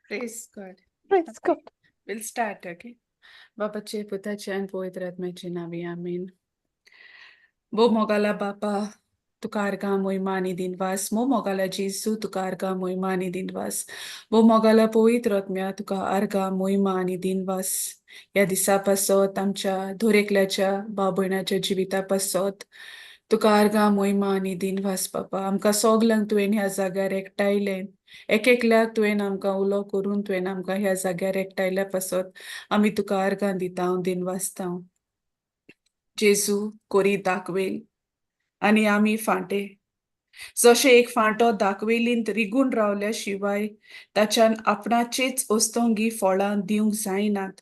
Praise God. Praise God. We'll start, okay? बापाचे पुताचे आनी पवित्र आत्म्याचे नांवी आमेन. भोव मोगाला बापा, तुका आर्गां मोहिमा आनी दिनवास. भोव मोगाला जेजू, तुका आर्गां मोहिमा आनी दिनवास. भोव मोगाला पवित्र आत्म्या, तुका आर्गां मोहिमा आनी दिनवास. ह्या दिसा पासत, आमच्या दर एकल्याच्या भाव भयणाच्या जिविता पासत तुका आर्गां मोहिमा आनी दिनवास. बापा, आमकां सोगल्यांक तुवें ह्या जाग्यार एकठांयलें. एक एकल्याक तुवें आमकां उलो करून तुवें आमकां ह्या जाग्यार एकठांयल्या पासत आमी तुका आर्गां दिता, दिनवासता. जेजू कोरी दाखवेल आनी आमी फांटे. जशें एक फांटो दाखवेलींत रिगून रावल्या शिवाय ताच्यान आपणाचेच वस्तोंगी फळां दिवंक जायनात,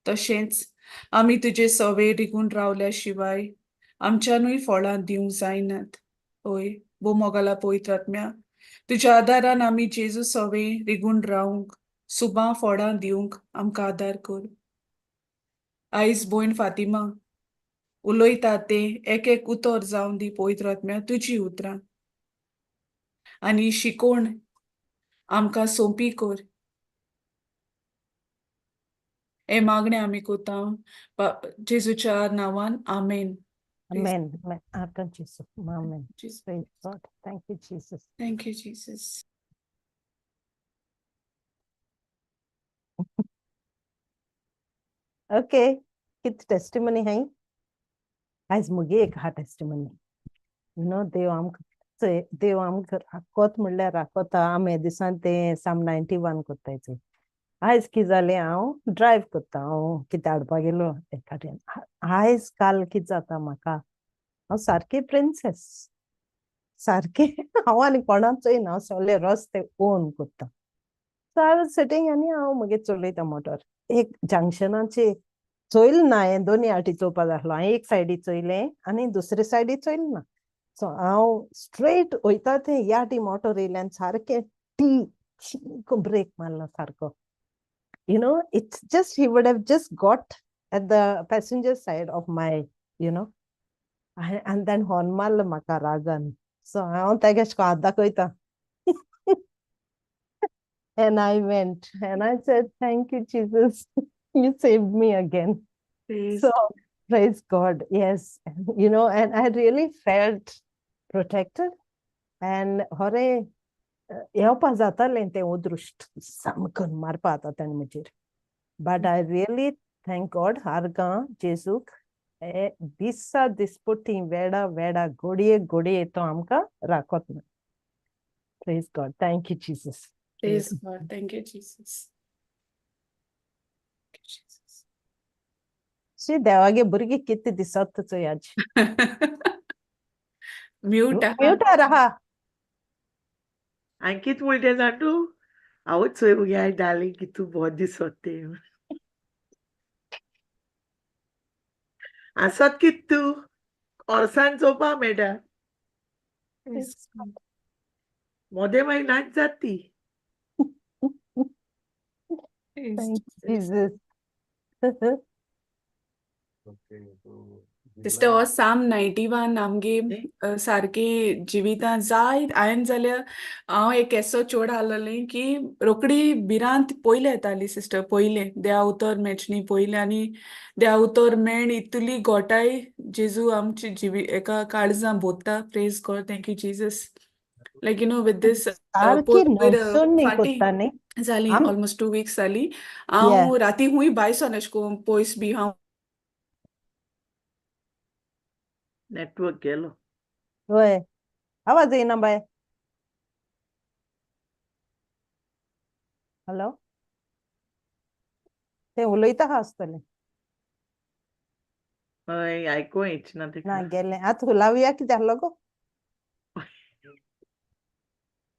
तशेंच आमी तुजे सवे रिगून रावल्या शिवाय आमच्यानूय फळां दिवंक जायनात. हय, भोव मोगाला पवित्र आत्म्या, तुज्या आदारान आमी जेजू सवे रिगून रावंक, सुबां फळां दिवंक आमकां आदार कर. आयज भयण फातिमा उलयता तें एक एक उतर जावन दी, पवित्र आत्म्या, तुजी उतरां आनी शिकोवण आमकां सोंपी कर. हे मागणें आमी कोता जेजूच्या नांवान, आमेन. Amen. Amen. आर्गां जेजू. Amen. Jesus. Praise God. Thank you, Jesus. Thank you, Jesus. Okay. कित टेस्टिमनी हाय? आयज मुगे एक आहा टेस्टिमनी. You know, देव आमकां चोय, देव आमकां राखत म्हणल्यार राखता. आमी हे दिसान तें साम 91 कोत्ताय चोय. आयज कितें जालें, हांव ड्रायव कोत्ता, हांव कितें हाडपा गेलो एकाट्यान. आयज काल कितें जाता म्हाका, हांव सारकें प्रिन्सेस सारकें. हांव आनी कोणाक चोयना, हांव सगळे रस्ते ओन कोत्ता. सो I was sitting आनी हांव मागीर चलयता मोटर. एक जंक्शनाचे चोयलें ना हांवें, दोनी आटी चोवपा जाय आसलो. हांवें एक सायडी चोयलें आनी दुसरे सायडी चोयलें ना. सो हांव स्ट्रेट वयता थंय याटी मोटर येयलें आनी सारकें टी ब्रेक मारलो सारको. It's just he would have just got at the passenger side of my, and then horn मारलो म्हाका रागान. सो हांव ताका अशें हात दाखयता. And I went and I said, "Thank you, Jesus. You saved me again." Praise So praise God. Yes. And I really felt protected. And हरे येवपा जातालें तें अदृश्ट सामकें मारपा आतां तेणें म्हजेर. But I really thank God, आर्गां जेजूक, हे दिसा दिसपट्टी वेडा वेडा घडये घडये तो आमकां राखत ना. Praise God. Thank you, Jesus. Praise God. Thank you, Jesus. Thank you, Jesus. शी, देवागे भुरगीं कितें दिसत चोय आज. म्यूट आहा. म्युटार आहा. हांवें कितें म्हणलें जाण तूं? हांवूच चोय मुगे डार्लिंग कितू बोर दिसत तें. आसत कित तूं ओर्सान चोवपा मेळटा. Praise God. मोदें मागीर नाच जात ती. Praise Thank you, Jesus. Jesus. Sister, हो साम 91 आमगे सारकी जिवितां जाय. हांवें जाल्यार हांव एक येसो चोड आहलोलें की रोखडी भिरांत पयलें येताली सिस्टर. पयलें देवा उतर मेळचें पयलें आनी देवा उतर मेण इतली गोटाय जेजू आमची जिवी एका काळजां भोत्ता. Praise God. Thank you, Jesus. Like with this सारकी पयर नवसणी फाटीं कोत्ता न्ही. जाली आम ऑलमोस्ट 2 वीक्स जाली, हांव राती खूंय भायर सोन अशें करून पयस बी हांव नेटवर्क गेलो. वय, आवाज येयना बाय. हॅलो, ते उलयता आहा आसतलें. हय, आयकूं येच ना ना. तेका. गेलें आतां. लावया कितें आहलो गो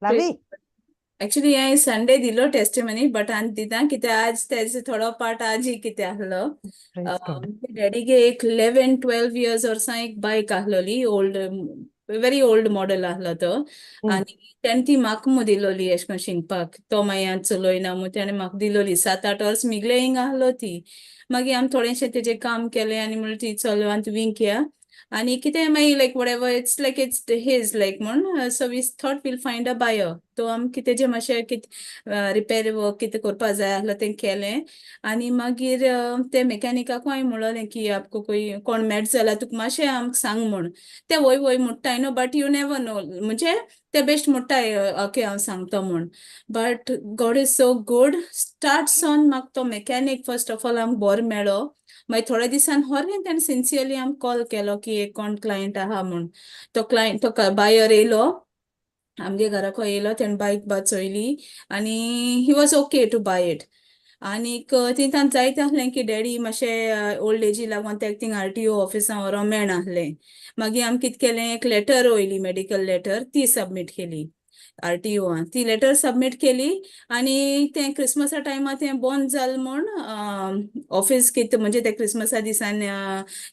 लावी. एक्चुअली हांवें संडे दिलो टेस्टिमनी, बट आनी दिता कित्याक आज तेजो थोडो पार्ट आजय कितें आहलो. Praise God. डॅडीगे एक 11-12 इयर्स वर्सां एक बायक आहलोली, ओल्ड, वेरी ओल्ड मॉडल आहलो तो. आनी तेणें ती म्हाका मु दिलोली एशें कोन्न शिंकपाक. तो मागीर आतां चलयना मु, तेणें म्हाका दिलोली. 7-8 वर्स मिगले हिंग आहलो ती. मागीर आमी थोडेशें तेजें काम केलें आनी म्हणलें ती चल आनी विंकया. आनी कितें मागीर like whatever, it's like it's his like म्हूण, so we thought we'll find a buyer. तो आमी कितें जें मातशें कितें रिपेर वर्क कितें करपा जाय आसलो तें केलें आनी मागीर ते मेकॅनिकाकूय हांवें म्हणलें की आपको कोई कोण मेळट जाल्यार तुका मातशें आमकां सांग म्हूण. ते वय वय म्हणटाय न्हू, but you never know, म्हणजे ते बेश्ट म्हणटाय ओके हांव सांगता म्हूण, but God is so good. Start सावन म्हाका तो मेकॅनीक फर्स्ट ऑफ ऑल आमकां बरो मेळ्ळो. मागीर थोड्या दिसान होरें तेणें सिन्सियरली आमकां कॉल केलो की एक कोण क्लायंट आहा म्हूण. तो क्लायंट, तो बायर येयलो आमगे घराको येयलो, तेणें बायक बा चोयली आनी he was okay to buy it. आनीक थंय जायते आसलें की डॅडी मातशे ओल्ड एजी लागून तेका थिंग आरटीओ ऑफिसान व्हरोंक मेळनासलें. मागीर आमी कितें केलें, एक लेटर वयली, मेडिकल लेटर, ती सबमीट केली आरटीओन. ती लेटर सबमीट केली आनी तें क्रिसमसा टायमार तें बंद जालें म्हूण ऑफीस कितें, म्हणजे ते क्रिसमसा दिसान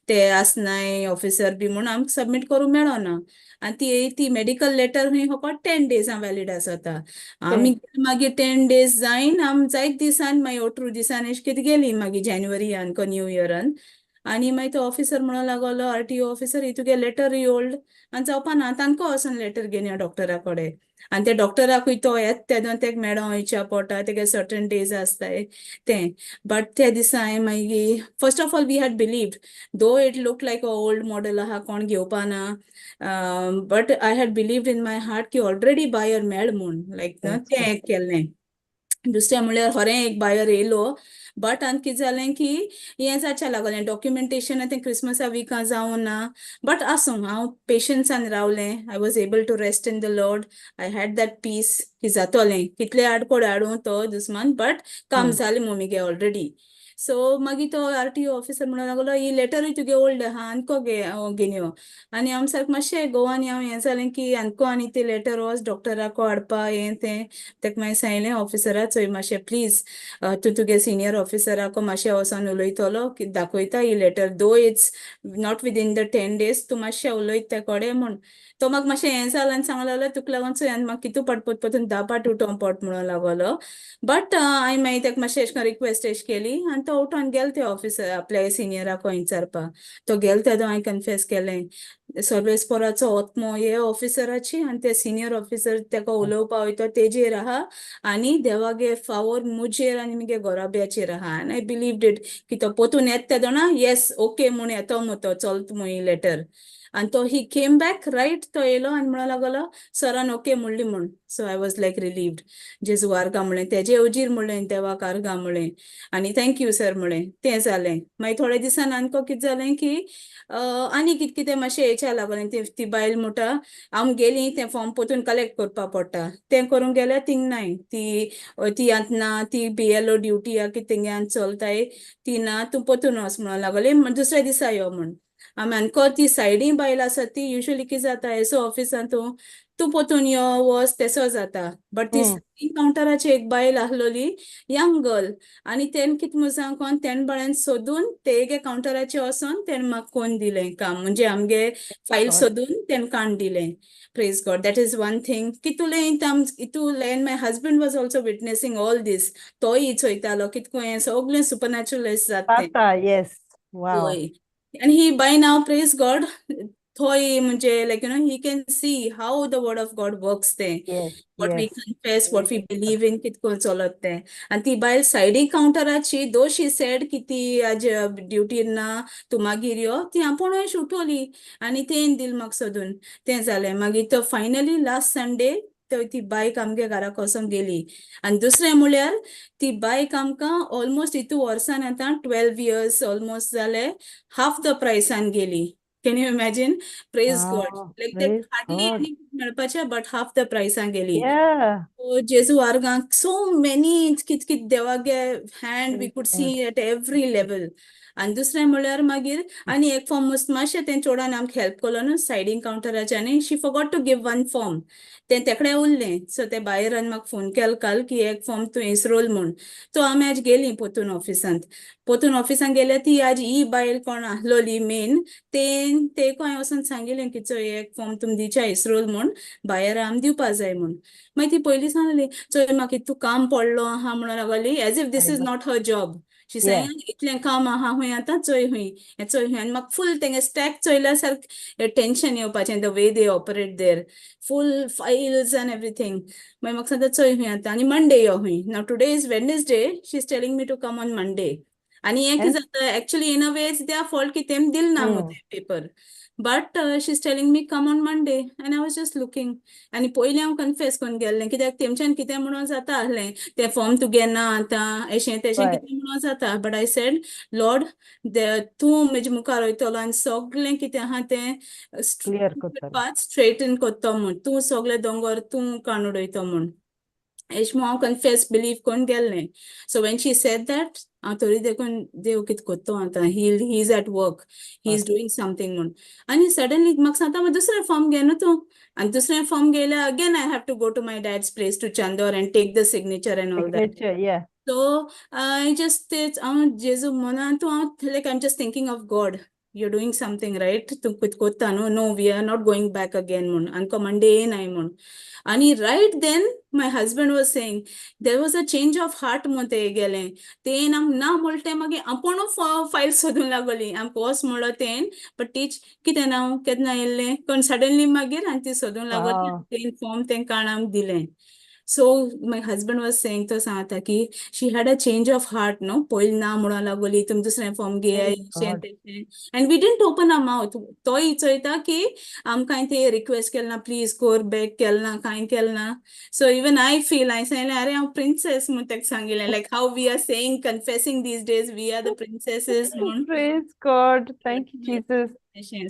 ते आसनाय ऑफिसर बी म्हूण आमकां सबमीट करूंक मेळना. आनी ती ती मेडिकल लेटर खंय फकत 10 डेजां वॅलीड आसता. आमी मागीर 10 डेज जायन आमी जायत दिसान मागीर 18 दिसान अशें कितें गेली मागीर जानेवारीयान न्यू इयरान. आनी मागीर तो ऑफिसर म्हणूंक लागलो, आरटीओ ऑफिसर, ही तुगे लेटर ओल्ड आनी जावपा ना, तांकां वचोन लेटर घेवन या डॉक्टरा कडेन. आनी त्या डॉक्टराकूय तो येता तेन्ना तेका मेळों वयच्या पोटा, तेगे सर्टन डेज आसताय तें. बट त्या दिसा हांवें मागीर, first of all we had believed, though it look like a old model आहा, कोण घेवपा ना, but I had believed in my heart की ऑलरेडी बायर मेळ म्हूण लायक तें एक केल्लें. दुसरें म्हणल्यार खरें एक बायर येयलो, बट आनी कितें जालें की हें जावचें लागलें डॉक्युमेंटेशन, तें क्रिसमसा विका जावं ना. बट आसूं, हांव पेशन्सान रावलें. I was able to rest in the Lord. I had that peace की जातोलें, कितले आडकोड हाडूं तो दुस्मान, बट काम जालें मम्मीगे ऑलरेडी. सो मागीर तो आरटीओ ऑफिसर म्हणूंक लागलो, ही लेटरूय तुगे ओल्ड आहा, आनको घे घेवन यो. आनी आम सारकें मातशें गोवान हांव हें जालें की आनको आनी ते लेटर वच डॉक्टराको हाडपा हें तें. तेका मागीर सांगलें ऑफिसरा, चोय मातशें प्लीज तूं तुगे सिनियर ऑफिसराको मातशें वचोन उलयतलो की दाखयता ही letter, though it's not within the 10 days, तूं मातशें उलयत त्या कडेन म्हूण. तो म्हाका मातशें हें जालें आनी सांगलें लागलो, तुका लागून चोय आनी म्हाका कितू पाट पोत पोतून 10 पाट उठोवंक पोट म्हणूंक लागलो. बट हांवें मागीर ताका मातशें अशें करून रिक्वेस्ट अशें केली आनी तो उठोन गेलो त्या ऑफिसर आपल्या सिनियराक विचारपा. तो गेलो तेदो हांवें कन्फेस केलें, सर्वेस्पोराचो आत्मो हे ऑफिसराची आनी ते सिनियर ऑफिसर ताका उलोवपा वयता तेजेर आहा आनी देवागे फावोर मुजेर आनी मुगे घराब्याचेर आहा. आनी I believed it की तो पोतून येता तेदोना येस ओके म्हूण येतो मु, तो चलत मु ही लेटर. आनी तो he came back, right, तो येयलो आनी म्हणूंक लागलो, सरान ओके म्हणली म्हूण. So I was like relieved. जेजू आर्गां म्हणलें, तेजे उजीर म्हणलें, देवाक आर्गां म्हणलें आनी thank you sir म्हणलें. तें जालें. मागीर थोड्या दिसान आमकां कितें जालें की आनी कितें कितें मातशें हेच्या लागलें. ती ती बायल म्हणटा, आम गेलीं तें फॉर्म पोतून कलेक्ट करपा पडटा, तें करूंक गेल्यार थिंग नाय, ती ती आतां ना, ती बीएलओ ड्युटी आहा की थिंग्यान चलताय, ती ना, तूं पोतून वच म्हणूंक लागली, दुसऱ्या दिसा यो म्हूण. आमी आमकां ती सायडी बायल आसा ती, युजली कितें जाता, एसो ऑफिसान तूं तूं पोतून यो वच तेसो जाता, बट ती कावंटराचेर एक बायल आसलोली, यंग गर्ल, आनी तेणें कितें म्हूण सांग, तेणें बाळ्यान सोदून तेगे कावंटराचेर वचोन तेणें म्हाका कोन्न दिलें काम, म्हणजे आमगे फायल सोदून तेणें काडून दिलें. Praise God. That is one thing कितुलें इतुलें. My husband was also witnessing all this. तोय चोयतालो कितको हें सगळें सुपरनॅचुरल जाता तें. जाता, येस, वाव. होय, and he by now, praise God, थोय म्हणजे like he can see how the word of God works तें, what we confess, what we believe in, कितको चलत तें. आनी ती बायल सायडी कावंटराची, दो she said की ती आज ड्युटीर ना, तूं मागीर यो, ती आपूण अशी उठवली आनी तें दिल म्हाका सोदून. तें जालें. मागीर तो फायनली लास्ट संडे ती बायक आमगे घराक वचोन गेली. आनी दुसरें म्हळ्यार ती बायक आमकां ऑलमोस्ट इतू वर्सान आतां 12 इयर्स ऑलमोस्ट जाले, हाफ the प्रायसान गेली. Can you imagine? Praise God. Like ते Praise hardly God. मेळपाचे, but half the प्रायसान गेली. So जेजू आर्गां, सो मेनी कित कित देवागे hand we could see at every level. आनी दुसरें म्हळ्यार मागीर आनी एक फॉर्म मातशें तें चेडवान आमकां हेल्प केलो न्हू सायडीन कावंटराचे, आनी she forgot to give one form, तें तेकडे उरलें. सो ते बायरान म्हाका फोन केलो काल की एक फॉर्म तूं इसरोल म्हूण. सो आमी आज गेलीं पोतून ऑफिसांत. पोतून ऑफिसांत गेल्यार ती आज ही बायल कोण आसलोली मेन ते, तेका हांवें वचोन सांगिल्लें की चोय, एक फॉर्म तुमी दिवच्या इसरोल म्हूण, बायर आमी दिवपा जाय म्हूण. मागीर ती पयलीं सांगली, चोय म्हाका इतू काम पडलो आहा म्हणून लागली, as if this is not her job. She saying इतलें काम आहा हुंय आतां चोय हुंय हें चोय हुंय. आनी म्हाका फूल तेंगे स्टॅक चोयल्यार सारकें टेंशन येवपाचें, the way they operate there, full files and everything. मागीर म्हाका सांगता चोय हुंय आतां आनी मंडे यो हुंय. Now today is Wednesday, she is telling me to come on Monday. आनी हें कितें जाता, actually in a way it's their fault की तेम दिल ना मु तें paper, but she is telling me come on Monday and I was just looking. आनी पयलीं हांव कन्फेस करून गेल्लें कित्याक तेमच्यान कितें म्हणून जाता आहलें, तें फॉर्म तुगे ना आतां एशें तेशें कितें म्हणून जाता, बट I said Lord तूं म्हजे मुखार वयतलो आनी सगळें कितें आहा तें क्लियर करतलो, पाथ स्ट्रेटन कोत्तो म्हूण, तूं सगळें दोंगर तूं काडून उडयतो म्हूण, एशें म्हूण हांव कन्फेस बिलीव करून गेल्लें. So when she said that हांव तरी देखून देव कितें कोत्तो आतां, he is at work, he is doing something म्हूण. आनी सडनली म्हाका सांगता मागीर दुसरें फॉर्म घे न्हू तूं, आनी दुसरें form घेयल्यार again I have to go to my dad's place to Chandor and take the signature and all that. Signature, yeah. So I just तेच हांव जेजू मनान तूं हांव like I am just thinking of God, you doing something right, तूं कितें कोत्ता न्हू, no we are not going back again म्हूण, आमकां मंडे येयनाय म्हूण. आनी right then my husband was saying there was a change of heart म्हूण ते गेलें तेन आमकां ना म्हणटा तें मागीर आपुणू फायल सोदूंक लागली, आमकां वच म्हणलो तेन, बट टीच कितें नांव केन्ना येयल्लें कोण सडनली मागीर आनी ती सोदूंक लागली, तेन फॉर्म तेंकां हाडून आमकां दिलें. So my husband was saying तो सांगता की she had a change of heart न्हू, पयलीं ना म्हणूंक लागली तुमी दुसरें फॉर्म घेयाय अशें तेशें, and we didn't open our mouth. तोय चोयता की आमकां ते रिक्वेस्ट केलें ना, प्लीज कोर बॅक केलें ना, कांय केलें ना. सो इवन I feel हांवें सांगलें आरे हांव प्रिन्सेस म्हूण ताका सांगिल्लें, like how we are saying confessing these days we are the princesses म्हूण. Praise God, thank you Jesus.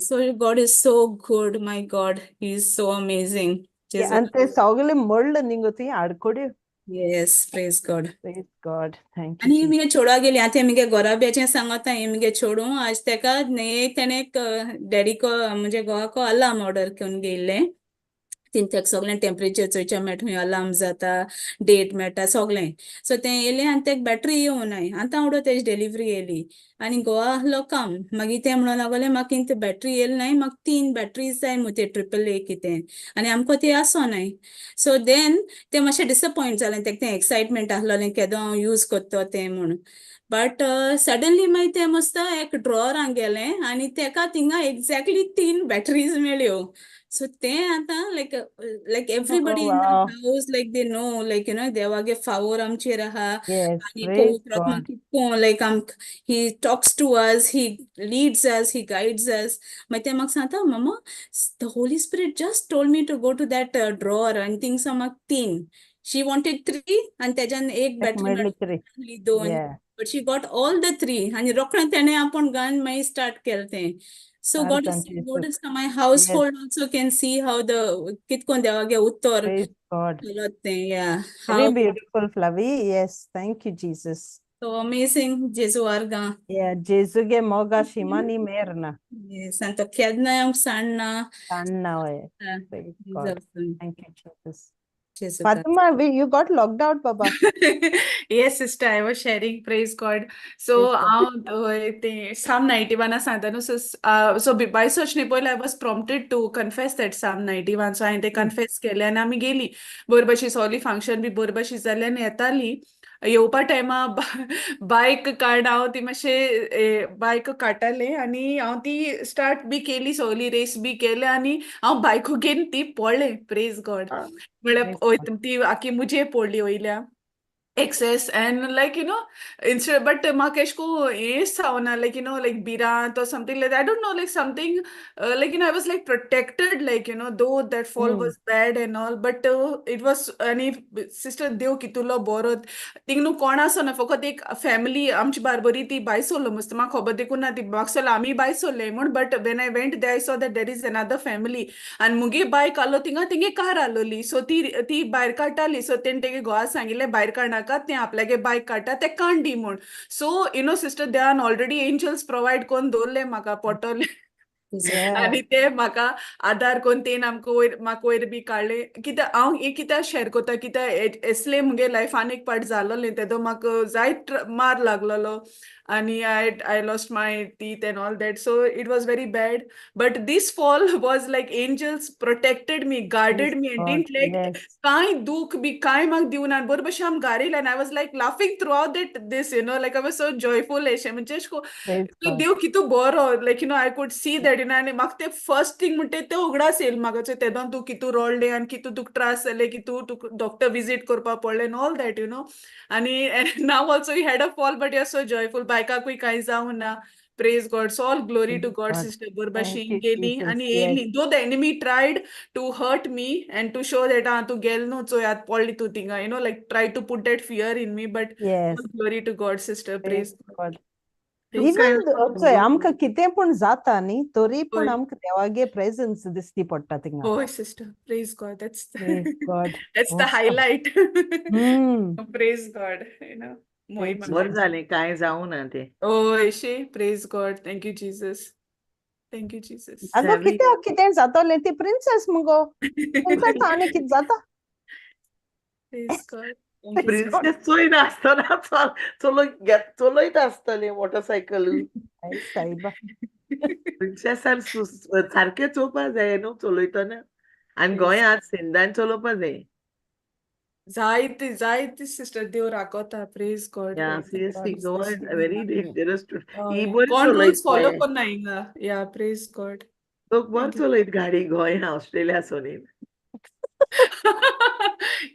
So God is so good, my God, he is so amazing. आनी ते सगळे म्हणलं न्ही गो तुवें आडकोड्यो. Yes, praise God. Praise God, thank you. आनी मुगे चेडवा गेली आतां मुगे घोराब्याचें सांगता हें मुगे चेडूं आज तेका न्ही तेणें डॅडीको म्हणजे घोवाको अलार्म ऑर्डर करून घेयल्लें, तीन तेका सगळें टेम्परेचर चोयच्या मेळटा, खूंय अलार्म जाता, डेट मेळटा सगळें. सो तें येयलें आनी तेका बॅटरी येवनाय, आतां उडो तेजी डिलिव्हरी येयली आनी घोवा आहलो काम. मागीर तें म्हणूंक लागलें म्हाका कितें बॅटरी येयली नाय, म्हाका 3 बॅटरीज जाय मु ते ट्रिपल ए कितें, आनी आमकां ती आसोनाय. सो देन तें मातशें डिसपॉयंट जालें, तेका तें एक्सायटमेंट आहलोलें केदो हांव यूज कोत्तो तें म्हूण. बट सडनली मागीर तें मस्त एक ड्रॉवरान गेलें आनी तेका थिंगा एक्झॅक्टली 3 बॅटरीज मेळ्ळ्यो. सो तें आतां like like everybody in the house like they know like you know देवागे फावोर आमचेर आहा आनी पवित्र आत्मा कितको लायक आमकां he talks to us, he leads us, he guides us. मागीर तें म्हाका सांगता mama the Holy Spirit just told me to go to that drawer आनी थिंगसावन म्हाका 3, she wanted 3 आनी तेज्यान एक बॅटरी मेळ्ळी 2, but she got all the 3. आनी रोखडें तेणें आपूण गान मागीर स्टार्ट केलें तें. So God is good. So my household also can see how the कितकोन देवागे उत्तर चलत तें. Yeah. Very beautiful, Flavi. Yes, thank you, Jesus. So amazing, जेजू आर्गां. Yeah, जेजूगे मोगा शिमा नी मेरना. Yes, आनी तो केन्नाय आमकां सांडना. सांडना हय. Praise God. Thank you, Jesus. Fatima, you got locked out, Baba. Yes, sister, I was sharing. Praise God. So, हांव Psalm 91 सांगता न्हू, so बाय सोचणे पयलीं I was prompted to confess that Psalm 91. So हांवें तें कन्फेस केलें आनी आमी गेली बरे भशेन, सगळी फंक्शन बी बरे भशेन जालें आनी येताली येवपा टायमा बायक काड हांव ती मातशें बायक काडटालें आनी हांव ती स्टार्ट बी केली, सगळी रेस बी केले आनी हांव बायकू घेवन ती पडलें. प्रेज गॉड. म्हळ्यार ती आखी मुजे पडली वयल्या excess and like you know instead, but म्हाका एशें कोन्न हें जावना like you know like भिरांत or something like that, I don't know, like something like you know I was like protected, like you know though that fall was bad and all, but it was. आनी sister देव कितुलो बरो, thing न्हू कोण आसना, फकत एक family आमची बारबरी ती भायर सरलो मस्त, म्हाका खबर देखून ना ती म्हाका दिसलें आमी भायर सरले म्हूण, but when I went there I saw that there is another family आनी मुगे बायक आहलो थिंगा, थिंगे कार आहलोली, सो ती ती भायर काडटाली. सो तेणें तेगे घोवा सांगिल्लें भायर काडनाका, तें आपल्यागे बायक काडटा तें काण दी म्हूण. सो you know sister देवान ऑलरेडी एंजल्स प्रोवायड करून दवरले म्हाका पोटोले. आनी ते म्हाका आदार करून तेन आमकां वयर, म्हाका वयर बी काडलें. कित्याक हांव हें कित्याक शेअर करता, कित्याक एसले मुगे लायफान एक पाट जालोलें, तेदो म्हाका जायत मार लागलोलो आनी I lost my teeth and all that, so it was very bad. But this fall was like angels protected me, guarded me and didn't let कांय दूख बी कांय म्हाका दिवना. बरे भशेन आमी घरा येयले आनी I was like laughing throughout that this, like I was so joyful अशें. म्हणजे अशें Praise God. देव कितू बरो, like I could see that. आनी म्हाका ते फर्स्ट थिंग म्हणटे ते उगडास येयलो म्हाका, तेदोन तूं कितू रडलें आनी कितू तुका त्रास जाले, कितू तुका डॉक्टर विजीट करपा पडलें एन ऑल that. आनी now also you had a fall, but you are so joyful. बायकाकूय कांय जावं ना. Praise God. So all glory to God, God. Sister. बरे Thank भशेन you, गेली Jesus. आनी Yes. येयली. Though the enemy tried to hurt me and to show that, ah, तूं गेल न्हू, चोय आतां पडली तूं थिंगा, like try to put that fear in me, but Yes. all glory to God, sister. Praise Praise God. God. Praise Even God. चोय, आमकां कितें पूण जाता न्ही, तरी पूण हय. आमकां देवागे प्रेजन्स दिसती पडटा थिंगा. Oh, sister. Praise God. That's Praise God. that's the Awesome. Highlight. Praise God. Praise मोहिमा. बरें जालें कांय जावं ना तें. Oh, Ishi. Praise God. Thank you, Jesus. Thank you, Jesus. आगो, Seven. कित्याक कितें जातलें, ती प्रिन्सेस मुगो, प्रिन्सेस आनी कितें जाता? Praise God. Thank you, Praise sister. God. Princess चोयना आसतना चलयत आसतलें मोटरसायकल. आई सायबा. प्रिन्सेसान सारकें चोवपा जाय न्हू चलयतना आनी Praise गोंयांत सिंदान चलोवपा जाय. जायते जायते सिस्टर, देव राखता. Praise God. Yeah, Praise seriously, God. Goa is very dangerous to ही हय. बरी कोण रूल्स चलयत फॉलो जाय. करना हिंगा. या, प्रेज गॉड. लोक बरो Thank you. चलयत गाडी गोंया ऑस्ट्रेलिया सोनीन.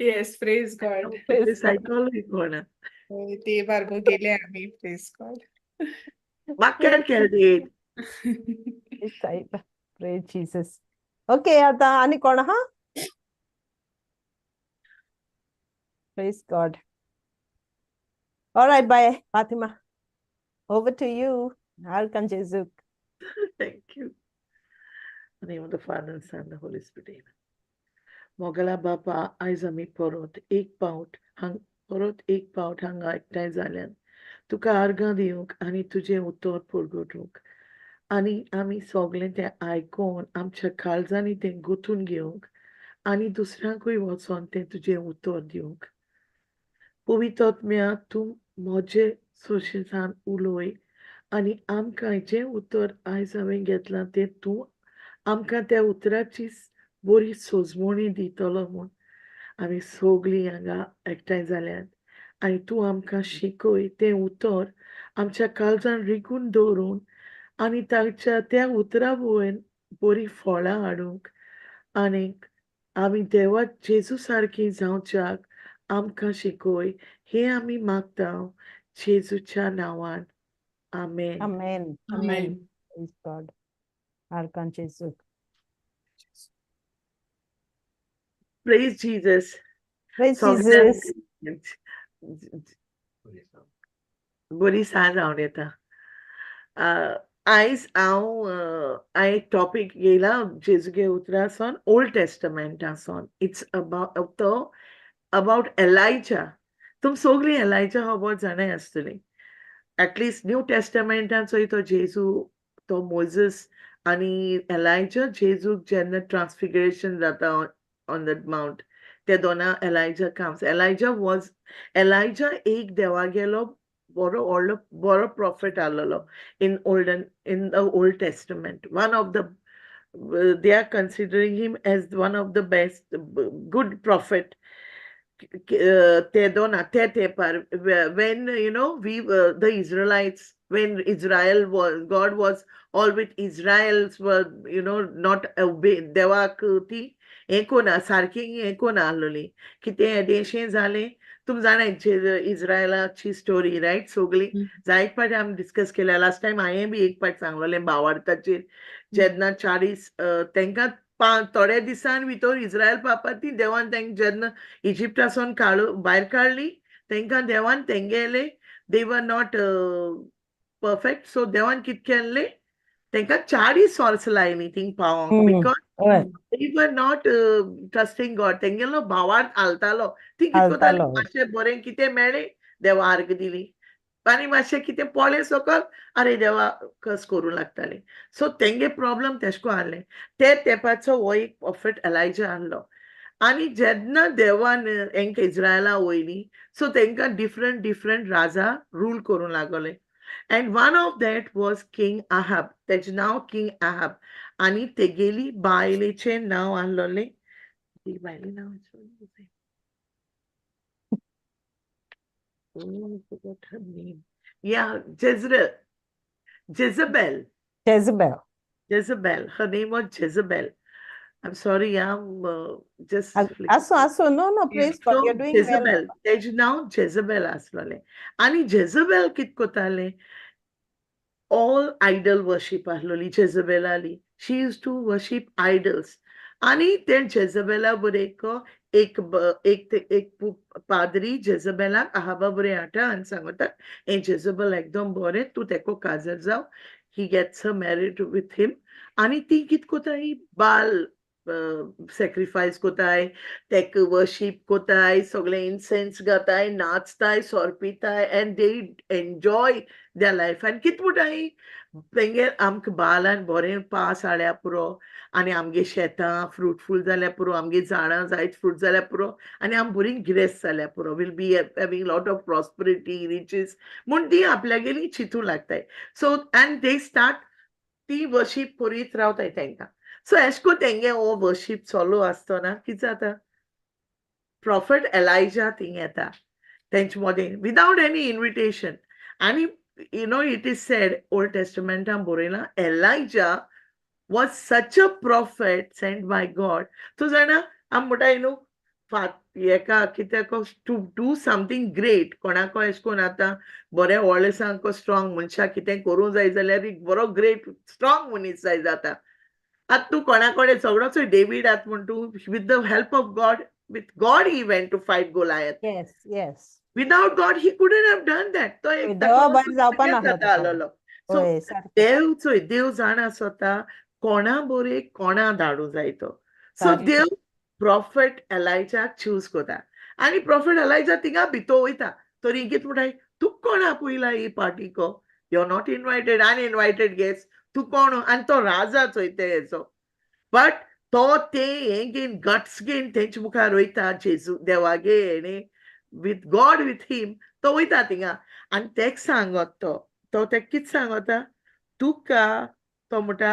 Yes, praise God. Praise God. सायकलूय कोणा. हय, ते बारबो गेले आमी. Praise God. माक्यार केले. Praise सायबा. Praise Jesus. Okay, आतां आनी कोण आहा? Praise God. All right, bye, Fatima. Over to you. Arkan Jesus. Thank you. In the name of the Father and Son and the Holy Spirit. Amen. Mogla बापा, आयज आमी परत एक पावट हांगा एकठांय जाल्यान तुका आर्गां दिवंक आनी तुजें उतर परगटूंक आनी आमी सगळें तें आयकोन आमच्या काळजांनी तें गुंतून घेवंक आनी दुसऱ्यांकूय वचोन तें तुजें उतर दिवंक. पवित्र आत्म्या, तूं म्हजे सोशेसान उलय आनी आमकां जें उतर आयज हांवें घेतलां तें तूं आमकां त्या उतराची बरी सोजमणी दितलो म्हूण आमी सगळीं हांगा एकठांय जाल्यात आनी तूं आमकां शिकय. तें उतर आमच्या काळजान रिगून दवरून आनी ताच्या त्या उतरा वयन बरीं फळां हाडूंक आनीक आमी देवा जेजू सारकी जावच्याक आमकां शिकय, हें आमी मागता जेजूच्या नांवान. आमेन. Amen. Amen. Amen. Praise God. Arkan Jesus. Praise Jesus. Praise सगळ्यांक Jesus. बरी सांज जावन येता. आयज हांव हांवें एक टॉपीक येयला जेजूगे उतरां सावन, ओल्ड टेस्टमेंटा सावन. It's about तो अबाउट एलायजा. तुम सगळीं एलायजा खबर जाणाय आसतली. एटलिस्ट न्यू टेस्टमेंटान चोय तो जेजू, तो मोझस आनी एलायजा, जेजूक जेन्ना ट्रान्सफिगरेशन जाता ऑन that mount, ते दोना Elijah comes. Elijah was, Elijah एक देवागेलो बरो व्हडलो बरो प्रॉफेट आसलेलो in the Old Testament. One of the, they are considering him as one of the best good prophet. ते दोना ते तेंपार when we the Israelites, when Israel was, God was all with Israel's were not obey देवाक, ती हें कोना सारकी हें कोना आसलोली. कितें येदेशें जालें, तुम जाणा इस्रायलाची स्टोरी, रायट? सगळी जायत पाटी आमी डिस्कस केल्या. लास्ट टायम हांवें बी एक पाट सांगलोलें भावार्थाचेर, जेन्ना 40 तांकां थोड्या दिसान भितर इस्रायल पापा ती देवान तांकां जेन्ना इजिप्टासून काडू भायर काडली, तांकां देवान तेंगेले, they were not perfect, so देवान कित केल्लें, तांकां 40 वर्सां लायलीं थिंग पावोंक, because they were not trusting God. तेंगेलो भावार्थ हालतालो. ती कित करताली? हालतालो. मातशें बरें कितें मेळ्ळें, देवा आर्ग दिली. आनी मातशें कितें पळय सकल, आरे देवा, कस करूं लागताले. सो तेंगे प्रॉब्लम तेश कोन आहले. ते तेंपाचो हो एक प्रॉफेट एलायजा आहलो. आनी जेन्ना देवान हेंका इज्रायला वयली, सो तेंकां डिफरंट डिफरंट राजा रूल करूं लागले. And one of that was King Ahab. तेजें नांव किंग आहाब आनी तेगेली बायलेचें नांव आहलोलें, ती बायले नांव. Oh, I forgot her name. Yeah, Jezreel. Jezebel. Jezebel. Jezebel. Her name was Jezebel. I'm sorry, I'm just आसूं आसूं, no no, praise God, So you are doing well. Jezebel, तेजें नांव Jezebel आसलोलें. आनी Jezebel कित कोतालें? All idol worship आसलोली Jezebelali. She used to worship idols. आनी ते जेझबेला break एक एक एक पाद्री जेझबेलाक आहाबा बरे हाडटा आनी सांगता, हें जेझबेल एकदम बरें, तूं तेको काजर जाव. He gets her married with him. आनी ती कित कोताय, बाल सॅक्रिफायस कोताय, तेक वर्शीप कोताय, सगळे इन्सेन्स घाताय, नाचताय, सोर पिताय, and they enjoy their life. आनी कित म्हणटाय, तेंगेर आमकां बालान बरें पास हाडल्या पुरो आनी आमगे शेतां फ्रुटफूल जाल्यार पुरो, आमगे झाडां जायत फ्रूट जाल्यार पुरो आनी आम बरीं गिरेस्त जाल्यार पुरो, will be having lot of prosperity, riches म्हूण ती आपल्यागेली चिंतूं लागताय. सो अँड they start ती वर्शीप करीत रावताय तेंकां. सो एश कोन तेंगे हो वर्शीप चालू आसतना कितें जाता, प्रॉफेट एलायजा थिंग येता तेंचे मदें विदावट एनी इन्विटेशन. आनी it is said, old टेस्टमेंटान बरयलां, Elijah was such a prophet sent by God. तूं जाणा, आमी म्हणटाय न्हू, हेका कित्याक टू do something great, कोणाको एश कोन आतां बरें व्हडलें सामको स्ट्रॉंग मनशाक कितें करूंक जाय जाल्यार एक बरो ग्रेट स्ट्रॉंग मनीस जाय जाता. आतां तूं कोणा कडेन सगळोच डेवीड आतां म्हण तूं, with the help of God, with God he went to fight Goliath. Yes. Without God he couldn't have done that. तो एक देवा भायर जावपा नासलो जाता ताका. आसलेलो. सो हय, सारकें. देव चोय, देव जाणा स्वता कोणा बोरे कोणा धाडूं जाय तो. सो देव प्रॉफेट एलायजाक चूज कोता आनी प्रॉफेट एलायजा थिंगा भितर वयता. तरी कितें म्हणटाय, तुका कोण आपयला ही पार्टीको? You are not invited, uninvited guest तूं कोण? आनी तो राजा चोय ते हेचो, बट तो ते हें घेवन, गट्स घेवन तेंचे मुखार वयता. जेजू देवागे हेणें, विथ गॉड विथ हिम तो वयता थिंगा आनी तेक सांगत तो तो तेका कितें सांगता, तुका तो म्हणटा